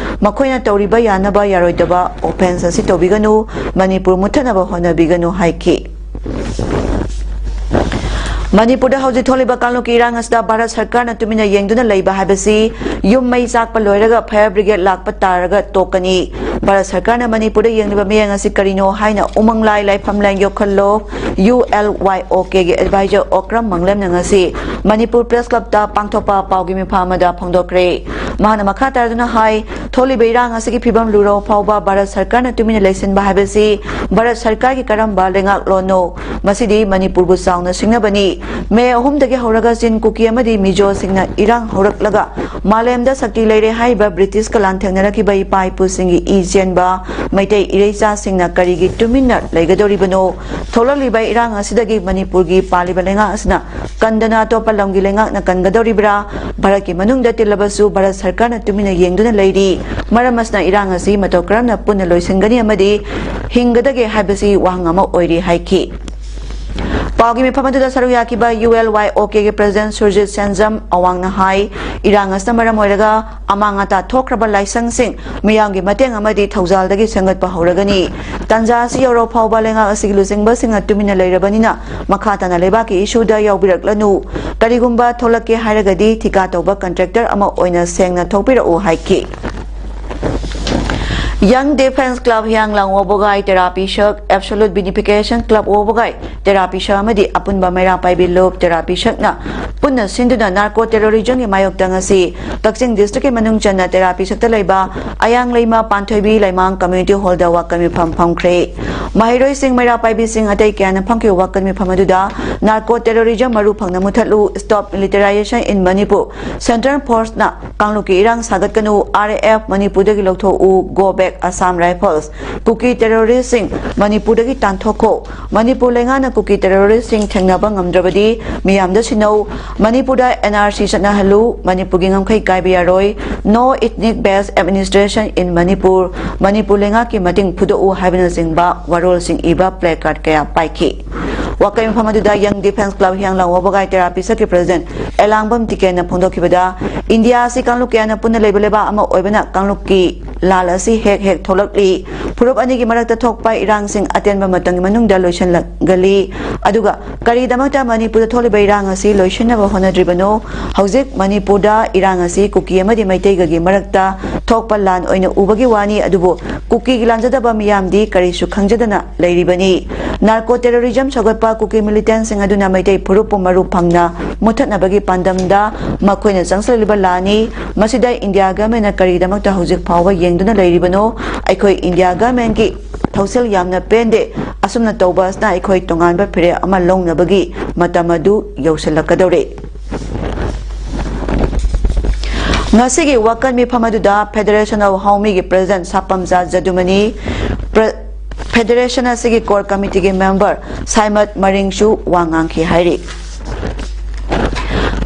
ꯃꯈꯣꯏꯅ ꯇꯧꯔꯤꯕ ꯌꯥꯅꯕ ꯌꯥꯔꯣꯏꯗꯕ offence ꯑꯁꯤ ꯇꯧꯕꯤꯒꯅꯨ, ꯃꯅꯤꯄꯨꯔ ꯃꯨꯠꯊꯅꯕ ꯍꯣꯠꯅꯕꯤꯒꯅꯨ ꯍꯥꯏꯈꯤ꯫ ꯃꯅꯤꯄꯨꯔꯗ ꯍꯧꯖꯤꯛ ꯊꯣꯛꯂꯤꯕ ꯀꯥꯡꯂꯨꯞꯀꯤ ꯏꯔꯥꯡ ꯑꯁꯤꯗ ꯚꯥꯔꯠ ꯁꯔꯀꯥꯔꯅ ꯇꯨꯃꯤꯟꯅ ꯌꯦꯡꯗꯨꯅ ꯂꯩꯕ ꯍꯥꯏꯕꯁꯤ ꯌꯨꯝ ꯃꯩ ꯆꯥꯛꯄ ꯂꯣꯏꯔꯒ fire brigade ꯂꯥꯛꯄ ꯇꯥꯔꯒ ꯇꯣꯛꯀꯅꯤ꯫ ꯚꯥꯔꯠ ꯁꯔꯀꯥꯔꯅ ꯃꯅꯤꯄꯨꯔꯗ ꯌꯦꯡꯂꯤꯕ ꯃꯤꯠꯌꯦꯡ ꯑꯁꯤ ꯀꯔꯤꯅꯣ ꯍꯥꯏꯅ ꯎꯃꯪ ꯂꯥꯏ ꯂꯥꯏꯐꯝ ꯂꯥꯏꯟ ꯌꯣꯛꯈꯠꯂꯣ ULYOKꯒꯤ advisor ꯑꯣꯀ꯭ꯔꯝ ꯃꯪꯂꯦꯝꯅ ꯉꯁꯤ ꯃꯅꯤꯄꯨꯔ Press Clubꯇ ꯄꯥꯡꯊꯣꯛꯄ ꯄꯥꯎꯒꯤ ꯃꯤꯐꯝ ꯑꯃꯗ ꯐꯣꯡꯗꯣꯛꯈ꯭ꯔꯦ꯫ ꯃꯍꯥꯛꯅ ꯃꯈꯥ ꯇꯥꯔꯗꯨꯅ ꯍꯥꯏ, ꯊꯣꯛꯂꯤꯕ ꯏꯔꯥꯡ ꯑꯁꯤꯒꯤ ꯐꯤꯕꯝ ꯂꯨꯔꯕ ꯐꯥꯎꯕ ꯚꯥꯔꯠ ꯁꯔꯀꯥꯔꯅ ꯇꯨꯃꯤꯟꯅ ꯂꯩꯁꯤꯟꯕ ꯍꯥꯏꯕꯁꯤ ꯚꯥꯔꯠ ꯁꯔꯀꯥꯔꯒꯤ ꯀꯔꯝꯕ ꯂꯩꯉꯥꯛꯂꯣꯟꯅꯣ? ꯃꯁꯤꯗꯤ ꯃꯅꯤꯄꯨꯔꯕꯨ ꯆꯥꯎꯅ ꯁꯤꯡꯅꯕꯅꯤ꯫ ꯃꯦ ꯑꯍꯨꯝꯗꯒꯤ ꯍꯧꯔꯒ ꯆꯤꯟ, ꯀꯨꯀꯤ ꯑꯃꯗꯤ ꯃꯤꯖꯣꯁꯤꯡꯅ ꯏꯔꯥꯡ ꯍꯧꯔꯛꯂꯒ ꯃꯥꯂꯦꯝꯗ ꯁꯛꯇꯤ ꯂꯩꯔꯦ ꯍꯥꯏꯔꯤꯕ ꯕ꯭ꯔꯤꯇꯤꯁꯀ ꯂꯥꯟꯊꯦꯡꯅꯔꯛꯈꯤꯕ ꯏꯄꯥ ꯏꯄꯨꯁꯤꯡꯒꯤ ꯏ ꯆꯦꯟꯕ ꯃꯩꯇꯩ ꯏꯔꯩꯆꯥꯁꯤꯡꯅ ꯀꯔꯤꯒꯤ ꯇꯨꯃꯤꯟꯅ ꯂꯩꯒꯗꯧꯔꯤꯕꯅꯣ? ꯊꯣꯛꯂꯛꯂꯤꯕ ꯏꯔꯥꯡ ꯑꯁꯤꯗꯒꯤ ꯃꯅꯤꯄꯨꯔꯒꯤ ꯄꯥꯜꯂꯤꯕ ꯂꯩꯉꯥꯛ ꯑꯁꯤꯅ ꯀꯟꯗꯅ ꯑꯇꯣꯞꯄ ꯂꯝꯒꯤ ꯂꯩꯉꯥꯛꯅ ꯀꯟꯒꯗꯧꯔꯤꯕ꯭ꯔꯥ? ꯚꯥꯔꯠꯀꯤ ꯃꯅꯨꯡꯗ ꯇꯤꯜꯂꯕꯁꯨ ꯚꯥꯔꯠ ꯁꯔꯀꯥꯔꯅ ꯇꯨꯃꯤꯟꯅ ꯌꯦꯡꯗꯨꯅ ꯂꯩꯔꯤ꯫ ꯃꯔꯝ ꯑꯁꯤꯅ ꯏꯔꯥꯡ ꯑꯁꯤ ꯃꯇꯧ ꯀꯔꯝꯅ ꯄꯨꯟꯅ ꯂꯣꯏꯁꯤꯟꯒꯅꯤ ꯑꯃꯗꯤ ꯍꯤꯡꯒꯗꯒꯦ ꯍꯥꯏꯕꯁꯤ ꯋꯥꯍꯪ ꯑꯃ ꯑꯣꯏꯔꯤ ꯍꯥꯏꯈꯤ꯫ ꯄꯥꯎꯒꯤ ꯃꯤꯐꯝ ꯑꯗꯨꯗ ꯁꯔꯨꯛ ꯌꯥꯈꯤꯕ ULYOK ꯒꯤ President ꯁꯨꯔꯖꯤꯠ ꯁꯦꯟꯖꯝ ꯑꯋꯥꯡꯅ ꯍꯥꯏ, ꯏꯔꯥꯡ ꯑꯁꯤꯅ ꯃꯔꯝ ꯑꯣꯏꯔꯒ ꯑꯃꯥꯡ ꯑꯇꯥ ꯊꯣꯛꯈ꯭ꯔꯕ ꯂꯥꯏꯁꯪꯁꯤꯡ ꯃꯤꯌꯥꯝꯒꯤ ꯃꯇꯦꯡ ꯑꯃꯗꯤ ꯊꯧꯖꯥꯜꯗꯒꯤ ꯁꯦꯝꯒꯠꯄ ꯍꯧꯔꯒꯅꯤ꯫ ꯇꯥꯟꯖꯥ ꯑꯁꯤ ꯌꯧꯔ ꯐꯥꯎꯕ ꯂꯩꯉꯥꯛ ꯑꯁꯤꯒꯤ ꯂꯨꯆꯤꯡꯕꯁꯤꯡꯅ ꯇꯨꯃꯤꯟꯅ ꯂꯩꯔꯕꯅꯤꯅ ꯃꯈꯥ ꯇꯥꯅ ꯂꯩꯕꯥꯛꯀꯤ ꯏꯁꯨꯗ ꯌꯥꯎꯕꯤꯔꯛꯂꯅꯨ꯫ ꯀꯔꯤꯒꯨꯝꯕ ꯊꯣꯛꯂꯛꯀꯦ ꯍꯥꯏꯔꯒꯗꯤ ꯊꯤꯀꯥ ꯇꯧꯕ contractor ꯑꯃ ꯑꯣꯏꯅ ꯁꯦꯡꯅ ꯊꯣꯛꯄꯤꯔꯛꯎ ꯍꯥꯏꯈꯤ꯫ Young Defence Club ꯍꯤꯌꯥꯡꯂꯥꯡ ꯋꯥꯕꯒꯥꯏ ꯇꯦꯔꯥ ꯄꯤꯁꯛ, Absolute Beneficiation Club ꯋꯥꯕꯒꯥꯏ ꯇꯦꯔꯥ ꯄꯤꯁꯛ ꯑꯃꯗꯤ ꯑꯄꯨꯟꯕ ꯃꯩꯔꯥ ꯄꯥꯏꯕꯤ ꯂꯨꯞ ꯇꯦꯔꯥ ꯄꯤꯁꯛꯅ ꯄꯨꯟꯅ ꯁꯤꯟꯗꯨꯅ narco terrorism ꯒꯤ ꯃꯥꯌꯣꯛꯇ ꯉꯁꯤ ꯀꯛꯆꯤꯡ district ꯀꯤ ꯃꯅꯨꯡ ꯆꯟꯅ ꯇꯦꯔꯥ ꯄꯤꯁꯛꯇ ꯂꯩꯕ ꯑꯌꯥꯡ ꯂꯩꯃ, ꯄꯥꯟꯊꯣꯏꯕꯤ ꯂꯩꯃꯥꯡ community hall ꯗ ꯋꯥꯀꯠ ꯃꯤꯐꯝ ꯐꯝꯈ꯭ꯔꯦ꯫ ꯃꯍꯩꯔꯣꯏꯁꯤꯡ, ꯃꯩꯔꯥ ꯄꯥꯏꯕꯤꯁꯤꯡ ꯑꯇꯩ ꯀꯌꯥꯅ ꯐꯝꯈꯤꯕ ꯋꯥꯀꯠ ꯃꯤꯐꯝ ꯑꯗꯨꯗ narco terrorism ꯃꯔꯨ ꯐꯪꯅ ꯃꯨꯊꯠꯂꯨ, Stop Militarization in Manipur, Central Force ꯅ ꯀꯥꯡꯂꯨꯞꯀꯤ ꯏꯔꯥꯡ ꯁꯥꯒꯠꯀꯅꯨ, RAF ꯃꯅꯤꯄꯨꯔꯗꯒꯤ ꯂꯧꯊꯣꯛꯎ, Go Back Assam Rifles, ꯀꯨꯀꯤ terrorist ꯁꯤꯡ ꯃꯅꯤꯄꯨꯔꯗꯒꯤ ꯇꯥꯟꯊꯣꯛꯈꯣ, ꯃꯅꯤꯄꯨꯔ ꯂꯩꯉꯥꯛꯅ ꯀꯨꯀꯤ terrorist ꯁꯤꯡ ꯊꯦꯡꯅꯕ ꯉꯝꯗ꯭ꯔꯕꯗꯤ ꯃꯤꯌꯥꯝꯗ ꯁꯤꯟꯅꯧ, ꯃꯅꯤꯄꯨꯔꯗ NRC ꯆꯠꯅꯍꯜꯂꯨ, ꯃꯅꯤꯄꯨꯔꯒꯤ ꯉꯝꯈꯩ ꯀꯥꯏꯕ ꯌꯥꯔꯣꯏ, No Ethnic Based Administration in Manipur, Manipur ꯂꯩꯉꯥꯛꯀꯤ ꯃꯇꯦꯡ ꯐꯨꯗꯣꯛꯎ ꯍꯥꯏꯕꯅꯆꯤꯡꯕ ꯋꯥꯔꯣꯜꯁꯤꯡ ꯏꯕ placard ꯀꯌꯥ ꯄꯥꯏꯈꯤ꯫ ꯋꯥꯀꯠ ꯃꯤꯐꯝ ꯑꯗꯨꯗ Young Defence Club ꯍꯤꯌꯥꯡꯂꯥꯡ ꯋꯥꯕꯒꯥꯏ ꯇꯦꯔꯥ ꯄꯤꯁꯛꯀꯤ President ꯑꯦꯂꯥꯡꯕꯝ ꯇꯤꯀꯦꯟꯅ ꯐꯣꯡꯗꯣꯛꯈꯤꯕꯗ, ꯏꯟꯗꯤꯌꯥ ꯑꯁꯤ ꯀꯥꯡꯂꯨꯞ ꯀꯌꯥꯅ ꯄꯨꯟꯅ ꯂꯩꯕ ꯂꯩꯕꯥꯛ ꯑꯃ ꯑꯣꯏꯕꯅ ꯀꯥꯡꯂꯨꯞꯀꯤ ꯂꯥꯜ ꯑꯁꯤ ꯍꯦꯛ ꯍꯦꯛ ꯊꯣꯛꯂꯛꯂꯤ꯫ ꯐꯨꯔꯨꯞ ꯑꯅꯤꯒꯤ ꯃꯔꯛꯇ ꯊꯣꯛꯄ ꯏꯔꯥꯡꯁꯤꯡ ꯑꯇꯦꯟꯕ ꯃꯇꯝꯒꯤ ꯃꯅꯨꯡꯗ ꯂꯣꯏꯁꯤꯜꯂꯒꯂꯤ꯫ ꯑꯗꯨꯒ ꯀꯔꯤꯗꯃꯛꯇ ꯃꯅꯤꯄꯨꯔꯗ ꯊꯣꯛꯂꯤꯕ ꯏꯔꯥꯡ ꯑꯁꯤ ꯂꯣꯏꯁꯤꯟꯅꯕ ꯍꯣꯠꯅꯗ꯭ꯔꯤꯕꯅꯣ? ꯍꯧꯖꯤꯛ ꯃꯅꯤꯄꯨꯔꯗ ꯏꯔꯥꯡ ꯑꯁꯤ ꯀꯨꯀꯤ ꯑꯃꯗꯤ ꯃꯩꯇꯩꯒꯒꯤ ꯃꯔꯛꯇ ꯊꯣꯛꯄ ꯂꯥꯟ ꯑꯣꯏꯅ ꯎꯕꯒꯤ ꯋꯥꯅꯤ, ꯑꯗꯨꯕꯨ ꯀꯨꯀꯤꯒꯤ ꯂꯥꯟꯖꯗꯕ ꯃꯤꯌꯥꯝꯗꯤ ꯀꯔꯤꯁꯨ ꯈꯪꯖꯗꯅ ꯂꯩꯔꯤꯕꯅꯤ꯫ Narco terrorism ꯁꯧꯒꯠꯄ ꯀꯨꯀꯤ militant ꯁꯤꯡ ꯑꯗꯨꯅ ꯃꯩꯇꯩ ꯐꯨꯔꯨꯞꯄꯨ ꯃꯔꯨ ꯐꯪꯅ ꯃꯨꯠꯊꯠꯅꯕꯒꯤ ꯄꯥꯟꯗꯝꯗ ꯃꯈꯣꯏꯅ ꯆꯪꯁꯤꯜꯂꯤꯕ ꯂꯥꯟꯅꯤ꯫ ꯃꯁꯤꯗ ꯏꯟꯗꯤꯌꯥ government ꯅ ꯀꯔꯤꯒꯤꯗꯃꯛꯇ ꯍꯧꯖꯤꯛ ꯐꯥꯎꯕ ꯌꯦꯡꯗꯨꯅ ꯂꯩꯔꯤꯕꯅꯣ? ꯑꯩꯈꯣꯏ ꯏꯟꯗꯤꯌꯥ government ꯀꯤ ꯊꯧꯁꯤꯜ ꯌꯥꯝꯅ ꯄꯦꯟꯗꯦ꯫ ꯑꯁꯨꯝꯅ ꯇꯧꯕ ꯑꯁꯤꯅ ꯑꯩꯈꯣꯏ ꯇꯣꯉꯥꯟꯕ ꯐꯤꯔꯦꯞ ꯑꯃ ꯂꯧꯅꯕꯒꯤ ꯃꯇꯝ ꯑꯗꯨ ꯌꯧꯁꯤꯜꯂꯛꯀꯗꯧꯔꯦ꯫ ꯉꯁꯤꯒꯤ ꯋꯥꯀꯠ ꯃꯤꯐꯝ ꯑꯗꯨꯗ Federation of Haomi ꯒꯤ President ꯁꯥꯄꯝꯆꯥ ꯖꯗꯨꯃꯅꯤ, Pre-, Federation ꯑꯁꯤꯒꯤ Core Committee ꯒꯤ Member ꯁꯥꯏꯃꯠ ꯃꯔꯤꯡꯁꯨ ꯋꯥ ꯉꯥꯡꯈꯤ ꯍꯥꯏꯔꯤ꯫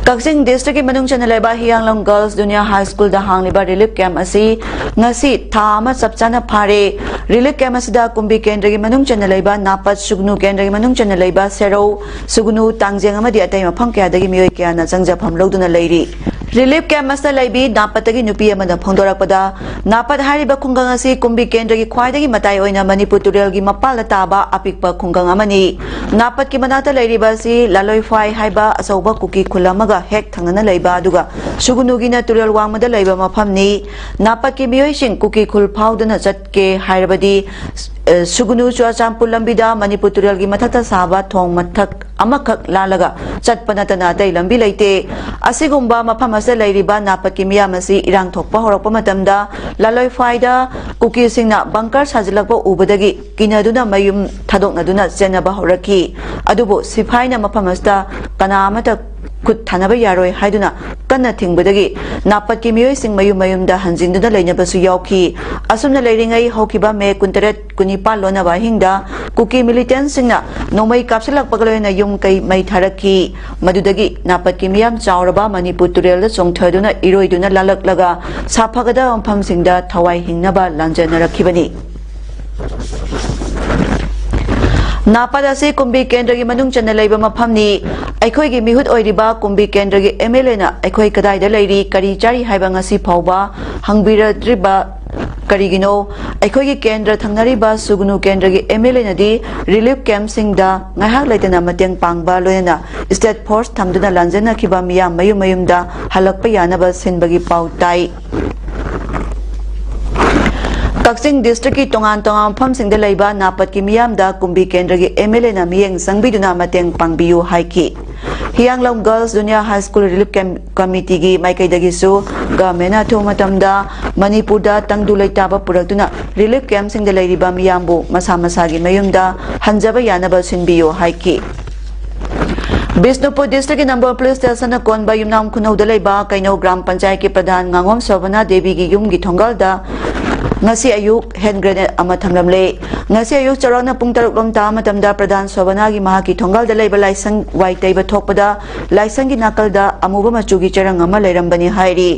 ꯀꯛꯆꯤꯡ District ꯀꯤ ꯃꯅꯨꯡ ꯆꯟꯅ ꯂꯩꯕ ꯍꯤꯌꯥꯡꯂꯝ Girls Junior High School ꯗ ꯍꯥꯡꯂꯤꯕ Relief Camp ꯑꯁꯤ ꯉꯁꯤ ꯊꯥ ꯑꯃ ꯆꯞ ꯆꯥꯅ ꯐꯥꯔꯦ꯫ Relief Camp ꯑꯁꯤꯗ ꯀꯨꯝꯕꯤ ꯀꯦꯟꯗ꯭ꯔꯒꯤ ꯃꯅꯨꯡ ꯆꯟꯅ ꯂꯩꯕ ꯅꯥꯄꯠ, ꯁꯨꯒꯅꯨ ꯀꯦꯟꯗ꯭ꯔꯒꯤ ꯃꯅꯨꯡ ꯆꯟꯅ ꯂꯩꯕ ꯁꯦꯔꯧ, ꯁꯨꯒꯅꯨ, ꯇꯥꯡꯖꯦꯡ ꯑꯃꯗꯤ ꯑꯇꯩ ꯃꯐꯝ ꯀꯌꯥꯗꯒꯤ ꯃꯤꯑꯣꯏ ꯀꯌꯥꯅ ꯆꯪꯖꯐꯝ ꯂꯧꯗꯨꯅ ꯂꯩꯔꯤ꯫ Relief Camp ꯑꯁꯤꯗ ꯂꯩꯕꯤ ꯅꯥꯄꯠꯇꯒꯤ ꯅꯨꯄꯤ ꯑꯃꯅ ꯐꯣꯡꯗꯣꯔꯛꯄꯗ, ꯅꯥꯄꯠ ꯍꯥꯏꯔꯤꯕ ꯈꯨꯡꯒꯪ ꯑꯁꯤ ꯀꯨꯝꯕꯤ ꯀꯦꯟꯗ꯭ꯔꯒꯤ ꯈ꯭ꯋꯥꯏꯗꯒꯤ ꯃꯇꯥꯏ ꯑꯣꯏꯅ ꯃꯅꯤꯄꯨꯔ ꯇꯨꯔꯦꯜꯒꯤ ꯃꯄꯥꯜꯗ ꯇꯥꯕ ꯑꯄꯤꯛꯄ ꯈꯨꯡꯒꯪ ꯑꯃꯅꯤ꯫ ꯅꯥꯄꯠꯀꯤ ꯃꯅꯥꯛꯇ ꯂꯩꯔꯤꯕ ꯑꯁꯤ ꯂꯥꯂꯣꯏꯐꯥꯏ ꯍꯥꯏꯕ ꯑꯆꯧꯕ ꯀꯨꯀꯤ ꯈꯨꯜ ꯑꯃꯒ ꯍꯦꯛ ꯊꯪꯅꯅ ꯂꯩꯕ, ꯑꯗꯨꯒ ꯁꯨꯒꯅꯨꯒꯤꯅ ꯇꯨꯔꯦꯜ ꯋꯥꯡꯃꯗ ꯂꯩꯕ ꯃꯐꯝꯅꯤ꯫ ꯅꯥꯄꯠꯀꯤ ꯃꯤꯑꯣꯏꯁꯤꯡ ꯀꯨꯀꯤ ꯈꯨꯜ ꯐꯥꯎꯗꯨꯅ ꯆꯠꯀꯦ ꯍꯥꯏꯔꯕꯗꯤ, ꯑ, ꯁꯨꯒꯅꯨ ꯆꯨꯔꯆꯥꯟꯄꯨꯔ ꯂꯝꯕꯤꯗ ꯃꯅꯤꯄꯨꯔ ꯇꯨꯔꯦꯜꯒꯤ ꯃꯊꯛꯇ ꯁꯥꯕ ꯊꯣꯡ ꯃꯊꯛ ꯑꯃꯈꯛ ꯂꯥꯜꯂꯒ ꯆꯠꯄ ꯅꯠꯇꯅ ꯑꯇꯩ ꯂꯝꯕꯤ ꯂꯩꯇꯦ꯫ ꯑꯁꯤꯒꯨꯝꯕ ꯃꯐꯝ ꯑꯁꯤꯗ ꯂꯩꯔꯤꯕ ꯅꯥꯄꯠꯀꯤ ꯃꯤꯌꯥꯝ ꯑꯁꯤ ꯏꯔꯥꯡ ꯊꯣꯛꯄ ꯍꯧꯔꯛꯄ ꯃꯇꯝꯗ ꯂꯥꯂꯣꯏꯐꯥꯏꯗ ꯀꯨꯀꯤꯁꯤꯡꯅ bunker ꯁꯥꯖꯤꯜꯂꯛꯄ ꯎꯕꯗꯒꯤ ꯀꯤꯅꯗꯨꯅ ꯃꯌꯨꯝ ꯊꯥꯗꯣꯛꯅꯗꯨꯅ ꯆꯦꯟꯅꯕ ꯍꯧꯔꯛꯈꯤ꯫ ꯑꯗꯨꯕꯨ ꯁꯤꯐꯥꯏꯅ ꯃꯐꯝ ꯑꯁꯤꯗ ꯀꯅꯥ ꯑꯃꯠꯇ ꯈꯨꯠ ꯊꯥꯅꯕ ꯌꯥꯔꯣꯏ ꯍꯥꯏꯗꯨꯅ ꯀꯟꯅ ꯊꯤꯡꯕꯗꯒꯤ ꯅꯥꯄꯠꯀꯤ ꯃꯤꯑꯣꯏꯁꯤꯡ ꯃꯌꯨꯝ ꯃꯌꯨꯝꯗ ꯍꯟꯖꯤꯟꯗꯨꯅ ꯂꯩꯅꯕꯁꯨ ꯌꯥꯎꯈꯤ꯫ ꯑꯁꯨꯝꯅ ꯂꯩꯔꯤꯉꯩ ꯍꯧꯈꯤꯕ May ꯀꯨꯟꯇꯔꯦꯠ, ꯀꯨꯟꯅꯤꯄꯥꯜ ꯂꯣꯟꯅꯕ ꯑꯍꯤꯡꯗ ꯀꯨꯀꯤ militantꯁꯤꯡꯅ ꯅꯣꯡꯃꯩ ꯀꯥꯞꯁꯤꯜꯂꯛꯄꯒ ꯂꯣꯏꯅꯅ ꯌꯨꯝ ꯀꯩ ꯃꯩ ꯊꯥꯔꯛꯈꯤ꯫ ꯃꯗꯨꯗꯒꯤ ꯅꯥꯄꯠꯀꯤ ꯃꯤꯌꯥꯝ ꯆꯥꯎꯔꯕ ꯃꯅꯤꯄꯨꯔ ꯇꯨꯔꯦꯜꯗ ꯆꯣꯡꯊꯗꯨꯅ ꯏꯔꯣꯏꯗꯨꯅ ꯂꯥꯜꯂꯛꯂꯒ ꯁꯥꯐꯒꯗꯕ ꯃꯐꯝꯁꯤꯡꯗ ꯊꯋꯥꯏ ꯍꯤꯡꯅꯕ ꯂꯥꯟꯖꯦꯟꯅꯔꯛꯈꯤꯕꯅꯤ꯫ ꯅꯥꯄꯠ ꯑꯁꯤ ꯀꯨꯝꯕꯤ ꯀꯦꯟꯗ꯭ꯔꯒꯤ ꯃꯅꯨꯡ ꯆꯟꯅ ꯂꯩꯕ ꯃꯐꯝꯅꯤ꯫ ꯑꯩꯈꯣꯏꯒꯤ ꯃꯤꯍꯨꯠ ꯑꯣꯏꯔꯤꯕ ꯀꯨꯝꯕꯤ ꯀꯦꯟꯗ꯭ꯔꯒꯤ MLAꯅ ꯑꯩꯈꯣꯏ ꯀꯗꯥꯏꯗ ꯂꯩꯔꯤ, ꯀꯔꯤ ꯆꯥꯔꯤ ꯍꯥꯏꯕ ꯉꯁꯤ ꯐꯥꯎꯕ ꯍꯪꯕꯤꯔꯛꯇ꯭ꯔꯤꯕ ꯀꯔꯤꯒꯤꯅꯣ? ꯑꯩꯈꯣꯏꯒꯤ ꯀꯦꯟꯗ꯭ꯔ ꯊꯪꯅꯔꯤꯕ ꯁꯨꯒꯅꯨ ꯀꯦꯟꯗ꯭ꯔꯒꯤ MLAꯅꯗꯤ relief campꯁꯤꯡꯗ ꯉꯥꯏꯍꯥꯛ ꯂꯩꯇꯅ ꯃꯇꯦꯡ ꯄꯥꯡꯕ, ꯂꯣꯏꯅꯅ state force ꯊꯝꯗꯨꯅ ꯂꯥꯟꯖꯟꯅꯈꯤꯕ ꯃꯤꯌꯥꯝ ꯃꯌꯨꯝ ꯃꯌꯨꯝꯗ ꯍꯜꯂꯛꯄ ꯌꯥꯅꯕ ꯁꯤꯟꯕꯒꯤ ꯄꯥꯎ ꯇꯥꯏ꯫ ꯀꯛꯆꯤꯡ districtꯀꯤ ꯇꯣꯉꯥꯟ ꯇꯣꯉꯥꯟꯕ ꯃꯐꯝꯁꯤꯡꯗ ꯂꯩꯕ ꯅꯥꯄꯠꯀꯤ ꯃꯤꯌꯥꯝꯗ ꯀꯨꯝꯕꯤ ꯀꯦꯟꯗ꯭ꯔꯒꯤ MLAꯅ ꯃꯤꯠꯌꯦꯡ ꯆꯪꯕꯤꯗꯨꯅ ꯃꯇꯦꯡ ꯄꯥꯡꯕꯤꯌꯨ ꯍꯥꯏꯈꯤ꯫ ꯍꯤꯌꯥꯡꯂꯝ Girls Junior High School Relief Camp Committeeꯒꯤ ꯃꯥꯏꯀꯩꯗꯒꯤꯁꯨ governmentꯅ ꯑꯊꯨꯕ ꯃꯇꯝꯗ ꯃꯅꯤꯄꯨꯔꯗ ꯇꯪꯗꯨ ꯂꯩꯇꯥꯕ ꯄꯨꯔꯛꯇꯨꯅ relief campꯁꯤꯡꯗ ꯂꯩꯔꯤꯕ ꯃꯤꯌꯥꯝꯕꯨ ꯃꯁꯥ ꯃꯁꯥꯒꯤ ꯃꯌꯨꯝꯗ ꯍꯟꯖꯕ ꯌꯥꯅꯕ ꯁꯤꯟꯕꯤꯌꯨ ꯍꯥꯏꯈꯤ꯫ ꯕꯤꯁꯅꯨꯄꯨꯔ ꯗꯤꯁꯇ꯭ꯔꯤꯛꯀꯤ ꯅꯝꯕꯣꯜ ꯄꯨꯂꯤꯁ ꯁ꯭ꯇꯦꯁꯟꯅ ꯀꯣꯟꯕ ꯌꯨꯝꯅꯥꯝ ꯈꯨꯅꯧꯗ ꯂꯩꯕ ꯀꯩꯅꯧ ꯒ꯭ꯔꯥꯝ ꯄꯟꯆꯥꯌꯠꯀꯤ ꯄ꯭ꯔꯙꯥꯟ ꯉꯥꯉꯣꯝ ꯁꯣꯚꯅꯥ ꯗꯦꯕꯤꯒꯤ ꯌꯨꯝꯒꯤ ꯊꯣꯡꯒꯥꯜꯗ ꯉꯁꯤ ꯑꯌꯨꯛ ꯍꯦꯟ ꯒ꯭ꯔꯦꯅꯦꯗ ꯑꯃ ꯊꯝꯂꯝꯂꯦ꯫ ꯉꯁꯤ ꯑꯌꯨꯛ ꯆꯥꯎꯔꯥꯛꯅ ꯄꯨꯡ ꯇꯔꯨꯛ ꯂꯣꯝ ꯇꯥꯕ ꯃꯇꯝꯗ ꯄ꯭ꯔꯙꯥꯟ ꯁꯣꯚꯅꯥꯒꯤ ꯃꯍꯥꯛꯀꯤ ꯊꯣꯡꯒꯥꯜꯗ ꯂꯩꯕ ꯂꯥꯏꯁꯪ ꯋꯥꯏ ꯇꯩꯕ ꯊꯣꯛꯄꯗ ꯂꯥꯏꯁꯪꯒꯤ ꯅꯥꯀꯜꯗ ꯑꯃꯨꯕ ꯃꯆꯨꯒꯤ ꯆꯦꯔꯪ ꯑꯃ ꯂꯩꯔꯝꯕꯅꯤ ꯍꯥꯏꯔꯤ꯫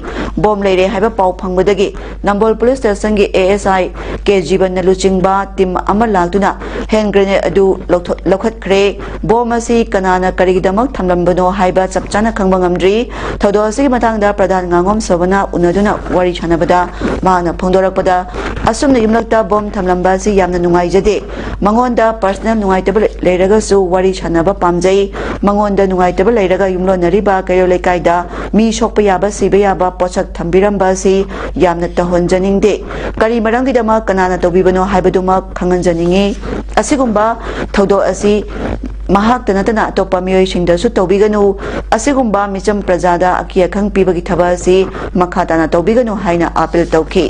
ꯕꯣꯝ ꯂꯩꯔꯦ ꯍꯥꯏꯕ ꯄꯥꯎ ꯐꯪꯕꯗꯒꯤ ꯅꯝꯕꯣꯜ ꯄꯨꯂꯤꯁ ꯁ꯭ꯇꯦꯁꯟꯒꯤ ꯑꯦ ꯑꯦꯁ ꯑꯥꯏ ꯀꯦ ꯖꯤꯕꯟꯅ ꯂꯨꯆꯤꯡꯕ ꯇꯤꯝ ꯑꯃ ꯂꯥꯛꯇꯨꯅ ꯍꯦꯟ ꯒ꯭ꯔꯦꯅꯦꯗ ꯑꯗꯨ ꯂꯧꯊꯣꯛ-, ꯂꯧꯈꯠꯈ꯭ꯔꯦ꯫ ꯕꯣꯝ ꯑꯁꯤ ꯀꯅꯥꯅ ꯀꯔꯤꯒꯤꯗꯃꯛ ꯊꯝꯂꯝꯕꯅꯣ ꯍꯥꯏꯕ ꯆꯞ ꯆꯥꯅ ꯈꯪꯕ ꯉꯝꯗ꯭ꯔꯤ꯫ ꯊꯧꯗꯣꯛ ꯑꯁꯤꯒꯤ ꯃꯇꯥꯡꯗ ꯄ꯭ꯔꯙꯥꯟ ꯉꯥꯉꯣꯝ ꯁꯣꯚꯅ ꯎꯅꯗꯨꯅ ꯋꯥꯔꯤ ꯁꯥꯟꯅꯕꯗ ꯃꯍꯥꯛꯅ ꯐꯣꯡꯗꯣꯔꯛꯄꯗ, ꯑꯁꯨꯝꯅ ꯌꯨꯝꯂꯛꯇ ꯕꯣꯝ ꯊꯝꯂꯝꯕ ꯑꯁꯤ ꯌꯥꯝꯅ ꯅꯨꯡꯉꯥꯏꯖꯗꯦ꯫ ꯃꯉꯣꯟꯗ ꯄꯔꯁꯅꯦꯜ ꯅꯨꯡꯉꯥꯏꯇꯕ ꯂꯩ-, ꯂꯩꯔꯒꯁꯨ ꯋꯥꯔꯤ ꯁꯥꯟꯅꯕ ꯄꯥꯝꯖꯩ꯫ ꯃꯉꯣꯟꯗ ꯅꯨꯡꯉꯥꯏꯇꯕ ꯂꯩꯔꯒ ꯌꯨꯝꯂꯣꯟꯅꯔꯤꯕ ꯀꯩꯔꯣꯜ ꯂꯩꯀꯥꯏꯗ ꯃꯤ ꯁꯣꯛꯄ ꯌꯥꯕ, ꯁꯤꯕ ꯌꯥꯕ ꯄꯣꯠꯁꯛ ꯊꯝꯕꯤꯔꯝꯕ ꯑꯁꯤ ꯌꯥꯝꯅ ꯇꯧꯍꯟꯖꯅꯤꯡꯗꯦ꯫ ꯀꯔꯤ ꯃꯔꯝꯒꯤꯗꯃꯛ, ꯀꯅꯥꯅ ꯇꯧꯕꯤꯕꯅꯣ ꯍꯥꯏꯕꯗꯨꯃꯛ ꯈꯪꯍꯟꯖꯅꯤꯡꯏ꯫ ꯑꯁꯤꯒꯨꯝꯕ ꯊꯧꯗꯣꯛ ꯑꯁꯤ ꯃꯍꯥꯛꯇ ꯅꯠꯇꯅ ꯑꯇꯣꯞꯄ ꯃꯤꯑꯣꯏꯁꯤꯡꯗꯁꯨ ꯇꯧꯕꯤꯒꯅꯨ꯫ ꯑꯁꯤꯒꯨꯝꯕ ꯃꯤꯆꯝ ꯄ꯭ꯔꯖꯥꯗ ꯑꯀꯤ ꯑꯈꯪ ꯄꯤꯕꯒꯤ ꯊꯕꯛ ꯑꯁꯤ ꯃꯈꯥ ꯇꯥꯅ ꯇꯧꯕꯤꯒꯅꯨ ꯍꯥꯏꯅ ꯑꯥꯄꯤꯜ ꯇꯧꯈꯤ꯫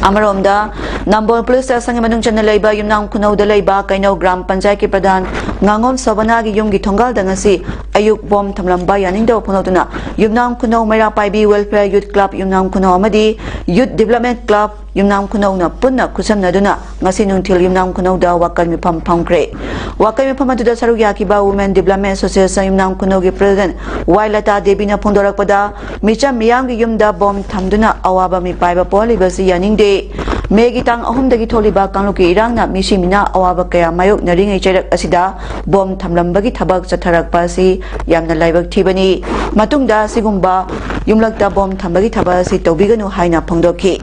ꯑꯃꯔꯣꯝꯗ, ꯅꯝꯕꯣꯜ ꯄꯨꯂꯤꯁ ꯁ꯭ꯇꯦꯁꯟꯒꯤ ꯃꯅꯨꯡ ꯆꯟꯅ ꯂꯩꯕ ꯌꯨꯝꯅꯥꯝ ꯈꯨꯅꯧꯗ ꯂꯩꯕ ꯀꯩꯅꯧ ꯒ꯭ꯔꯥꯝ ꯄꯟꯆꯥꯌꯠꯀꯤ ꯄ꯭ꯔꯙꯥꯟ ꯉꯥꯉꯣꯝ ꯁꯣꯚꯅꯥꯒꯤ ꯌꯨꯝꯒꯤ ꯊꯣꯡꯒꯥꯜꯗ ꯉꯁꯤ ꯑꯌꯨꯛ ꯕꯣꯝ ꯊꯝꯂꯝꯕ ꯌꯥꯅꯤꯡꯗꯕ ꯐꯣꯡꯗꯣꯛꯇꯨꯅ ꯌꯨꯝꯅꯥꯝ ꯈꯨꯅꯧ ꯃꯩꯔꯥ ꯄꯥꯏꯕꯤ ꯋꯦꯜꯐꯤꯌꯔ ꯌꯨꯠ ꯀ꯭ꯂꯕ ꯌꯨꯝꯅꯥꯝ ꯈꯨꯅꯧ ꯑꯃꯗꯤ ꯌꯨꯠ ꯗꯤꯕ꯭ꯂꯞꯃꯦꯟ ꯀ꯭ꯂꯕ ꯌꯨꯝꯅꯥꯝ ꯈꯨꯅꯧꯅ ꯄꯨꯟꯅ ꯈꯨꯠꯁꯝꯅꯗꯨꯅ ꯉꯁꯤ ꯅꯨꯡꯊꯤꯜ ꯌꯨꯝꯅꯥꯝ ꯈꯨꯅꯧꯗ ꯋꯥꯀꯜ ꯃꯤꯐꯝ ꯐꯝꯈ꯭ꯔꯦ꯫ ꯋꯥꯀꯜ ꯃꯤꯐꯝ ꯑꯗꯨꯗ ꯁꯔꯨꯛ ꯌꯥꯈꯤꯕ Women Development Association ꯌꯨꯝꯅꯥꯝ ꯈꯨꯅꯧꯒꯤ ꯄ꯭ꯔꯦꯁꯤꯗꯦꯟꯠ ꯋꯥꯏ ꯂꯇꯥ ꯗꯦꯕꯤꯅ ꯐꯣꯡꯗꯣꯔꯛꯄꯗ, ꯃꯤꯆꯝ ꯃꯤꯌꯥꯝꯒꯤ ꯌꯨꯝꯗ ꯕꯣꯝ ꯊꯝꯗꯨꯅ ꯑꯋꯥꯕ ꯃꯤꯄꯥꯏꯕ ꯄꯣꯛꯍꯜꯂꯤꯕꯁꯤ ꯌꯥꯅꯤꯡꯗꯦ꯫ ꯃꯦꯒꯤ ꯇꯥꯡ ꯑꯍꯨꯝꯗꯒꯤ ꯊꯣꯛꯂꯤꯕ ꯀꯥꯡꯂꯨꯞꯀꯤ ꯏꯔꯥꯡꯅ ꯃꯤꯁꯤ ꯃꯤꯅꯥ ꯑꯋꯥꯕ ꯀꯌꯥ ꯃꯥꯌꯣꯛꯅꯔꯤꯉꯩ ꯆꯩꯔꯛ ꯑꯁꯤꯗ ꯕꯣꯝ ꯊꯝꯂꯝꯕꯒꯤ ꯊꯕꯛ ꯆꯠꯊꯔꯛꯄ ꯑꯁꯤ ꯌꯥꯝꯅ ꯂꯥꯏꯕꯛ ꯊꯤꯕꯅꯤ꯫ ꯃꯇꯨꯡꯗ ꯑꯁꯤꯒꯨꯝꯕ ꯌꯨꯝꯂꯛꯇ ꯕꯣꯝ ꯊꯝꯕꯒꯤ ꯊꯕꯛ ꯑꯁꯤ ꯇꯧꯕꯤꯒꯅꯨ ꯍꯥꯏꯅ ꯐꯣꯡꯗꯣꯛꯈꯤ꯫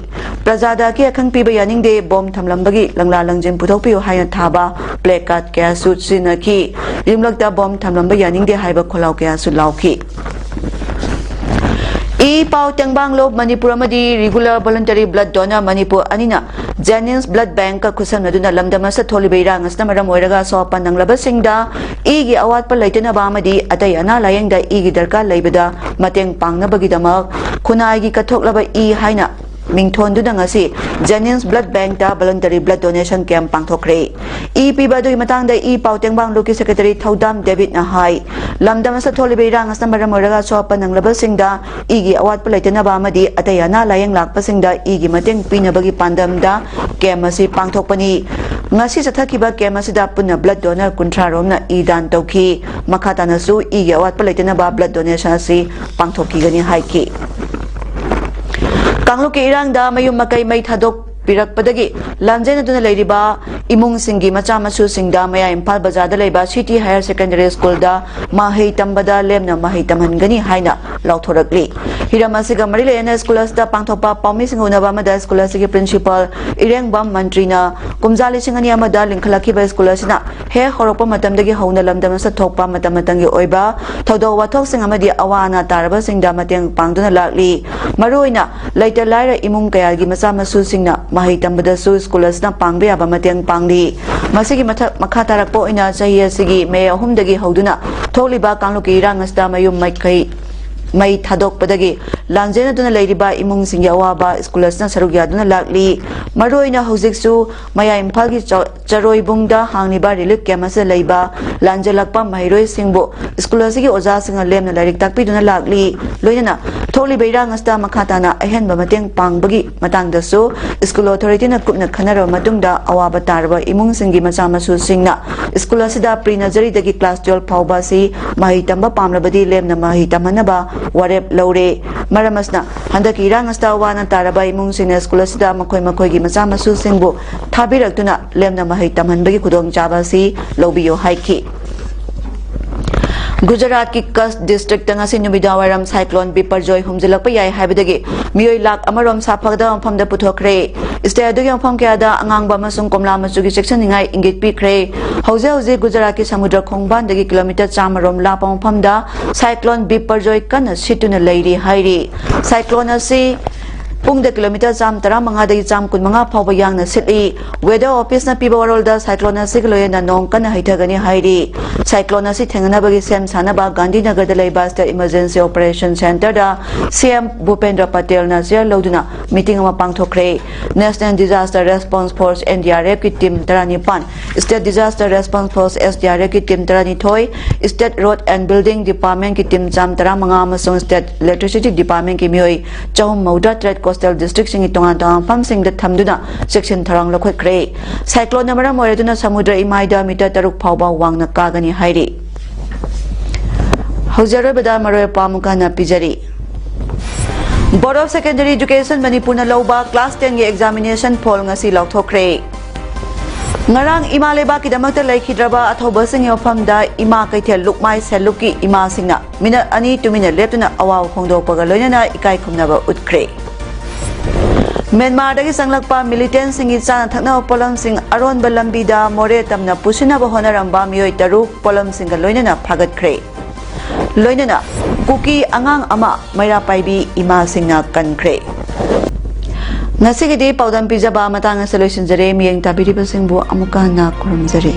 ꯄ꯭ꯔꯖꯥꯗ ꯑꯀꯤ ꯑꯈꯪ ꯄꯤꯕ ꯌꯥꯅꯤꯡꯗꯦ, ꯕꯣꯝ ꯊꯝꯂꯝꯕꯒꯤ ꯂꯪꯂꯥ ꯂꯪꯖꯤꯟ ꯄꯨꯊꯣꯛꯄꯤꯌꯨ ꯍꯥꯏꯅ ꯊꯥꯕ ꯄ꯭ꯂꯦ ꯀꯥꯔꯗ ꯀꯌꯥꯁꯨ ꯁꯤꯖꯤꯟꯅꯈꯤ꯫ ꯌꯨꯝꯂꯛꯇ ꯕꯣꯝ ꯊꯝꯂꯝꯕ ꯌꯥꯅꯤꯡꯗꯦ ꯍꯥꯏꯕ ꯈꯣꯜꯂꯥꯎ ꯀꯌꯥꯁꯨ ꯂꯥꯎꯈꯤ꯫ ꯏ ꯄꯥꯎ ꯇꯦꯡꯕꯥꯡꯂꯣꯞ ꯃꯅꯤꯄꯨꯔ ꯑꯃꯗꯤ Regular Voluntary Blood Donor Manipur ꯑꯅꯤꯅ Jennings Blood Bankꯀ ꯈꯨꯠꯁꯝꯅꯗꯨꯅ ꯂꯝꯗꯝ ꯑꯁꯤꯗ ꯊꯣꯛꯂꯤꯕ ꯏꯔꯥꯡ ꯑꯁꯤꯅ ꯃꯔꯝ ꯑꯣꯏꯔꯒ ꯑꯁꯣꯛ ꯑꯄꯟ ꯅꯪꯂꯕꯁꯤꯡꯗ ꯏꯒꯤ ꯑꯋꯥꯠꯄ ꯂꯩꯇꯅꯕ ꯑꯃꯗꯤ ꯑꯇꯩ ꯑꯅꯥ ꯂꯥꯌꯦꯡꯗ ꯏꯒꯤ ꯗꯔꯀꯥꯔ ꯂꯩꯕꯗ ꯃꯇꯦꯡ ꯄꯥꯡꯅꯕꯒꯤꯗꯃꯛ ꯈꯨꯟꯅꯥꯏꯒꯤ ꯀꯠꯊꯣꯛꯂꯕ ꯏ ꯍꯥꯏꯅ ꯃꯤꯡꯊꯣꯟꯗꯨꯅ ꯉꯁꯤ Jennings Blood Bankꯇ Voluntary Blood Donation Camp ꯄꯥꯡꯊꯣꯛꯈ꯭ꯔꯦ꯫ E ꯄꯤꯕ ꯑꯗꯨꯒꯤ ꯃꯇꯥꯡꯗ ꯏ ꯄꯥꯎ ꯇꯦꯡꯕꯥꯡ ꯂꯨꯞꯀꯤ Secretary ꯊꯧꯗꯥꯝ ꯗꯦꯕꯤꯠꯅ ꯍꯥꯏ, ꯂꯝꯗꯝ ꯑꯁꯤꯗ ꯊꯣꯛꯂꯤꯕ ꯏꯔꯥꯡ ꯑꯁꯤꯅ ꯃꯔꯝ ꯑꯣꯏꯔꯒ ꯑꯁꯣꯛ ꯑꯄꯟ ꯅꯪꯂꯕꯁꯤꯡꯗ ꯏꯒꯤ ꯑꯋꯥꯠꯄ ꯂꯩꯇꯅꯕ ꯑꯃꯗꯤ ꯑꯇꯩ ꯑꯅꯥ ꯂꯥꯌꯦꯡ ꯂꯥꯛꯄꯁꯤꯡꯗ ꯏꯒꯤ ꯃꯇꯦꯡ ꯄꯤꯅꯕꯒꯤ ꯄꯥꯟꯗꯝꯗ camp ꯑꯁꯤ ꯄꯥꯡꯊꯣꯛꯄꯅꯤ꯫ ꯉꯁꯤ ꯆꯠꯊꯈꯤꯕ camp ꯑꯁꯤꯗ ꯄꯨꯟꯅ blood donor ꯀꯨꯟꯊ꯭ꯔꯥ ꯔꯣꯝꯅ ꯏ ꯗꯥꯟ ꯇꯧꯈꯤ꯫ ꯃꯈꯥ ꯇꯥꯅꯁꯨ ꯏꯒꯤ ꯑꯋꯥꯠꯄ ꯂꯩꯇꯅꯕ blood donation ꯑꯁꯤ ꯄꯥꯡꯊꯣꯛꯈꯤꯒꯅꯤ ꯍꯥꯏꯈꯤ꯫ ꯀꯥꯡꯂꯨꯞꯀꯤ ꯏꯔꯥꯡꯗ ꯃꯌꯨꯝ ꯃꯀꯩ ꯃꯩ ꯊꯥꯗꯣꯛꯄꯤꯔꯛꯄꯗꯒꯤ ꯂꯥꯟꯖꯦꯟꯅꯗꯨꯅ ꯂꯩꯔꯤꯕ ꯏꯃꯨꯡꯁꯤꯡꯒꯤ ꯃꯆꯥ ꯃꯁꯨꯁꯤꯡꯗ ꯃꯌꯥꯏ ꯏꯝꯐꯥꯜ ꯕꯖꯥꯔꯗ ꯂꯩꯕ City Higher Secondary Schoolꯗ ꯃꯍꯩ ꯇꯝꯕꯗ ꯂꯦꯝꯅ ꯃꯍꯩ ꯇꯝꯍꯟꯒꯅꯤ ꯍꯥꯏꯅ ꯂꯥꯎꯊꯣꯔꯛꯂꯤ꯫ ꯍꯤꯔꯝ ꯑꯁꯤꯒ ꯃꯔꯤ ꯂꯩꯅꯅ school ꯑꯁꯤꯗ ꯄꯥꯡꯊꯣꯛꯄ ꯄꯥꯎꯃꯤꯁꯤꯡꯒ ꯎꯅꯕ ꯑꯃꯗ school ꯑꯁꯤꯒꯤ principal ꯏꯔꯦꯡꯕꯝ ꯃꯟꯇ꯭ꯔꯤꯅ ꯀꯨꯝꯖꯥ ꯂꯤꯁꯤꯡ ꯑꯅꯤ ꯑꯃꯗ ꯂꯤꯡꯈꯠꯂꯛꯈꯤꯕ school ꯑꯁꯤꯅ ꯍꯦꯛ ꯍꯧꯔꯛꯄ ꯃꯇꯝꯗꯒꯤ ꯍꯧꯅ ꯂꯝꯗꯝ ꯑꯁꯤꯗ ꯊꯣꯛꯄ ꯃꯇꯝ ꯃꯇꯝꯒꯤ ꯑꯣꯏꯕ ꯊꯧꯗꯣꯛ ꯋꯥꯊꯣꯛꯁꯤꯡ ꯑꯃꯗꯤ ꯑꯋꯥ ꯑꯅꯥ ꯇꯥꯔꯕꯁꯤꯡꯗ ꯃꯇꯦꯡ ꯄꯥꯡꯗꯨꯅ ꯂꯥꯛꯂꯤ꯫ ꯃꯔꯨꯑꯣꯏꯅ ꯂꯩꯇ ꯂꯥꯏꯔ ꯏꯃꯨꯡ ꯀꯌꯥꯒꯤ ꯃꯆꯥ ꯃꯁꯨꯁꯤꯡꯅ ꯃꯍꯩ ꯇꯝꯕꯗꯁꯨ school ꯑꯁꯤꯅ ꯄꯥꯡꯕ ꯌꯥꯕ ꯃꯇꯦꯡ ꯄꯥꯡꯂꯤ꯫ ꯃꯁꯤꯒꯤ ꯃꯊꯛ ꯃꯈꯥ ꯇꯥꯔꯛꯄ ꯑꯣꯏꯅ ꯆꯍꯤ ꯑꯁꯤꯒꯤ May ꯑꯍꯨꯝꯗꯒꯤ ꯍꯧꯗꯨꯅ ꯊꯣꯛꯂꯤꯕ ꯀꯥꯡꯂꯨꯞꯀꯤ ꯏꯔꯥꯡ ꯑꯁꯤꯗ ꯃꯌꯨꯝ ꯃꯀꯩ ꯃꯩ ꯊꯥꯗꯣꯛꯄꯗꯒꯤ ꯂꯥꯟꯖꯦꯟꯅꯗꯨꯅ ꯂꯩꯔꯤꯕ ꯏꯃꯨꯡꯁꯤꯡꯒꯤ ꯑꯋꯥꯕ school ꯑꯁꯤꯅ ꯁꯔꯨꯛ ꯌꯥꯗꯨꯅ ꯂꯥꯛꯂꯤ꯫ ꯃꯔꯨꯑꯣꯏꯅ ꯍꯧꯖꯤꯛꯁꯨ ꯃꯌꯥꯏ ꯏꯝꯐꯥꯜꯒꯤ ꯆ-, ꯆꯔꯣꯏꯕꯨꯡꯗ ꯍꯥꯡꯂꯤꯕ relief camp ꯑꯁꯤꯗ ꯂꯩꯕ ꯂꯥꯟꯖꯦꯜꯂꯛꯄ ꯃꯍꯩꯔꯣꯏꯁꯤꯡꯕꯨ school ꯑꯁꯤꯒꯤ ꯑꯣꯖꯥꯁꯤꯡꯅ ꯂꯦꯝꯅ ꯂꯥꯏꯔꯤꯛ ꯇꯥꯛꯄꯤꯗꯨꯅ ꯂꯥꯛꯂꯤ꯫ ꯂꯣꯏꯅꯅ ꯊꯣꯛꯂꯤꯕ ꯏꯔꯥꯡ ꯑꯁꯤꯗ ꯃꯈꯥ ꯇꯥꯅ ꯑꯍꯦꯟꯕ ꯃꯇꯦꯡ ꯄꯥꯡꯕꯒꯤ ꯃꯇꯥꯡꯗꯁꯨ school authorityꯅ ꯀꯨꯞꯅ ꯈꯟꯅꯔꯕ ꯃꯇꯨꯡꯗ ꯑꯋꯥꯕ ꯇꯥꯔꯕ ꯏꯃꯨꯡꯁꯤꯡꯒꯤ ꯃꯆꯥ ꯃꯁꯨꯁꯤꯡꯅ school ꯑꯁꯤꯗ pre nurseryꯗꯒꯤ class twelve ꯐꯥꯎꯕ ꯑꯁꯤ ꯃꯍꯩ ꯇꯝꯕ ꯄꯥꯝꯂꯕꯗꯤ ꯂꯦꯝꯅ ꯃꯍꯩ ꯇꯝꯍꯟꯅꯕ ꯋꯥꯔꯦꯞ ꯂꯧꯔꯦ꯫ ꯃꯔꯝ ꯑꯁꯤꯅ ꯍꯟꯗꯛꯀꯤ ꯏꯔꯥꯡ ꯑꯁꯤꯗ ꯋꯥꯅ ꯇꯥꯔꯕ ꯏꯃꯨꯡꯁꯤꯡꯅ school ꯑꯁꯤꯗ ꯃꯈꯣꯏ ꯃꯈꯣꯏꯒꯤ ꯃꯆꯥ ꯃꯁꯨꯁꯤꯡꯕꯨ ꯊꯥꯕꯤꯔꯛꯇꯨꯅ ꯂꯦꯝꯅ ꯃꯍꯩ ꯇꯝꯍꯟꯕꯒꯤ ꯈꯨꯗꯣꯡꯆꯥꯕ ꯑꯁꯤ ꯂꯧꯕꯤꯌꯨ ꯍꯥꯏꯈꯤ꯫ ꯒꯨꯖꯔꯥꯠꯀꯤ ꯀꯆ districtꯇ ꯉꯁꯤ ꯅꯨꯃꯤꯗꯥꯡꯋꯥꯏꯔꯝ cyclone ꯕꯤꯄꯔꯖꯣꯏ ꯍꯨꯝꯖꯤꯜꯂꯛꯄ ꯌꯥꯏ ꯍꯥꯏꯕꯗꯒꯤ ꯃꯤꯑꯣꯏ ꯂꯥꯈ ꯑꯃꯔꯣꯝ ꯁꯥꯐꯒꯗꯕ ꯃꯐꯝꯗ ꯄꯨꯊꯣꯛꯈ꯭ꯔꯦ꯫ State ꯑꯗꯨꯒꯤ ꯃꯐꯝ ꯀꯌꯥꯗ ꯑꯉꯥꯡꯕ ꯑꯃꯁꯨꯡ ꯀꯣꯝꯂꯥ ꯃꯆꯨꯒꯤ ꯆꯦꯛꯁꯤꯟꯅꯤꯡꯉꯥꯏ ꯏꯪꯒꯤꯠ ꯄꯤꯈ꯭ꯔꯦ꯫ ꯍꯧꯖꯤꯛ ꯍꯧꯖꯤꯛ ꯒꯨꯖꯔꯥꯠꯀꯤ ꯁꯃꯨꯗ꯭ꯔ ꯈꯣꯡꯕꯥꯟꯗꯒꯤ kilometre ꯆꯥꯝꯃ ꯔꯣꯝ ꯂꯥꯞꯄ ꯃꯐꯝꯗ cyclone ꯕꯤꯄꯔꯖꯣꯏ ꯀꯟꯅ ꯁꯤꯠꯇꯨꯅ ꯂꯩꯔꯤ ꯍꯥꯏꯔꯤ꯫ Cyclone ꯑꯁꯤ ꯄꯨꯡꯗ ꯀꯤꯂꯣꯃꯤꯇꯔ ꯆꯥꯝ ꯇꯔꯥꯃꯉꯥꯗꯒꯤ ꯆꯥꯝ ꯀꯨꯟꯃꯉꯥ ꯐꯥꯎꯕ ꯌꯥꯡꯅ ꯁꯤꯠꯂꯤ꯫ Weather Office ꯅ ꯄꯤꯕ ꯋꯥꯔꯣꯜꯗ cyclone ꯑꯁꯤꯒꯤ ꯂꯣꯏꯅꯅ ꯅꯣꯡ ꯀꯟꯅ ꯍꯩꯊꯒꯅꯤ ꯍꯥꯏꯔꯤ꯫ Cyclone ꯑꯁꯤ ꯊꯦꯡꯅꯅꯕꯒꯤ ꯁꯦꯝ ꯁꯥꯅꯕ ꯒꯥꯟꯙꯤꯅꯒꯔꯗ ꯂꯩꯕ State Emergency Operation Centre ꯗ C M ꯚꯨꯄꯦꯟꯗ꯭ꯔ ꯄꯇꯦꯜꯅ ꯆꯤꯌꯔ ꯂꯧꯗꯨꯅ ꯃꯤꯇꯤꯡ ꯑꯃ ꯄꯥꯡꯊꯣꯛꯈ꯭ꯔꯦ꯫ National Disaster Response Force, N D R F ꯀꯤ ꯇꯤꯝ ꯇꯔꯥꯅꯤꯄꯥꯟ, State Disaster Response Force, S D R F ꯀꯤ ꯇꯤꯝ ꯇꯔꯥꯅꯤꯊꯣꯏ, State Road and Building Department ꯀꯤ ꯇꯤꯝ ꯆꯥꯝ ꯇꯔꯥꯃꯉꯥ ꯑꯃꯁꯨꯡ State Electricity Department ꯀꯤ ꯃꯤꯑꯣꯏ ꯆꯍꯨꯝ ꯃꯧꯗ꯭ꯔꯥ ꯇꯔꯦꯠ coastal district ꯁꯤꯡꯒꯤ ꯇꯣꯉꯥꯟ ꯇꯣꯉꯥꯟꯕ ꯃꯐꯝꯁꯤꯡꯗ ꯊꯝꯗꯨꯅ ꯆꯦꯛꯁꯤꯟ ꯊꯧꯔꯥꯡ ꯂꯧꯈꯠꯈ꯭ꯔꯦ꯫ Cyclone ꯅ ꯃꯔꯝ ꯑꯣꯏꯔꯗꯨꯅ ꯁꯃꯨꯗ꯭ꯔ ꯏꯃꯥꯏꯗ ꯃꯤꯇꯔ ꯇꯔꯨꯛ ꯐꯥꯎꯕ ꯋꯥꯡꯅ ꯀꯥꯒꯅꯤ ꯍꯥꯏꯔꯤ꯫ ꯍꯧꯖꯤꯛ ꯑꯔꯣꯏꯕꯗ ꯃꯔꯨꯑꯣꯏꯕ ꯄꯥꯎ ꯑꯃꯨꯛꯀ ꯍꯟꯅ ꯄꯤꯖꯔꯤ꯫ Board of Secondary Education ꯃꯅꯤꯄꯨꯔꯅ ꯂꯧꯕ class ten ꯒꯤ examination ꯐꯣꯜ ꯉꯁꯤ ꯂꯥꯎꯊꯣꯛꯈ꯭ꯔꯦ꯫ ꯉꯔꯥꯡ ꯏꯃꯥ ꯂꯩꯕꯥꯛꯀꯤꯗꯃꯛꯇ ꯂꯩꯈꯤꯗ꯭ꯔꯕ ꯑꯊꯧꯕꯁꯤꯡꯒꯤ ꯃꯐꯝꯗ ꯏꯃꯥ ꯀꯩꯊꯦꯜ ꯂꯨꯞꯃꯥꯏ ꯁꯦꯜꯂꯨꯛꯀꯤ ꯏꯃꯥꯁꯤꯡꯅ ꯃꯤꯅꯠ ꯑꯅꯤ ꯇꯨꯃꯤꯟꯅ ꯂꯦꯞꯇꯨꯅ ꯑꯋꯥꯕ ꯐꯣꯡꯗꯣꯛꯄꯒ ꯂꯣꯏꯅꯅ ꯏꯀꯥꯏ ꯈꯨꯝꯅꯕ ꯎꯠꯈ꯭ꯔꯦ꯫ ꯃ꯭ꯌꯥꯟꯃꯥꯔꯗꯒꯤ ꯆꯪꯂꯛꯄ militantꯁꯤꯡꯒꯤ ꯆꯥꯅ ꯊꯛꯅꯕ ꯄꯣꯠꯂꯝꯁꯤꯡ ꯑꯔꯣꯟꯕ ꯂꯝꯕꯤꯗ ꯃꯣꯔꯦ ꯇꯝꯅ ꯄꯨꯁꯤꯟꯅꯕ ꯍꯣꯠꯅꯔꯝꯕ ꯃꯤꯑꯣꯏ ꯇꯔꯨꯛ ꯄꯣꯠꯂꯝꯁꯤꯡꯒ ꯂꯣꯏꯅꯅ ꯐꯥꯒꯠꯈ꯭ꯔꯦ꯫ ꯂꯣꯏꯅꯅ ꯀꯨꯀꯤ ꯑꯉꯥꯡ ꯑꯃ ꯃꯩꯔꯥ ꯄꯥꯏꯕꯤ ꯏꯃꯥꯁꯤꯡꯅ ꯀꯟꯈ꯭ꯔꯦ꯫ ꯉꯁꯤꯒꯤꯗꯤ ꯄꯥꯎꯗꯝ ꯄꯤꯖꯕ ꯃꯇꯥꯡ ꯑꯁꯤꯗ ꯂꯣꯏꯁꯤꯟꯖꯔꯦ꯫ ꯃꯤꯠꯌꯦꯡ ꯇꯥꯕꯤꯔꯤꯕꯁꯤꯡꯕꯨ ꯑꯃꯨꯛꯀ ꯍꯟꯅ ꯈꯨꯔꯨꯝꯖꯔꯤ꯫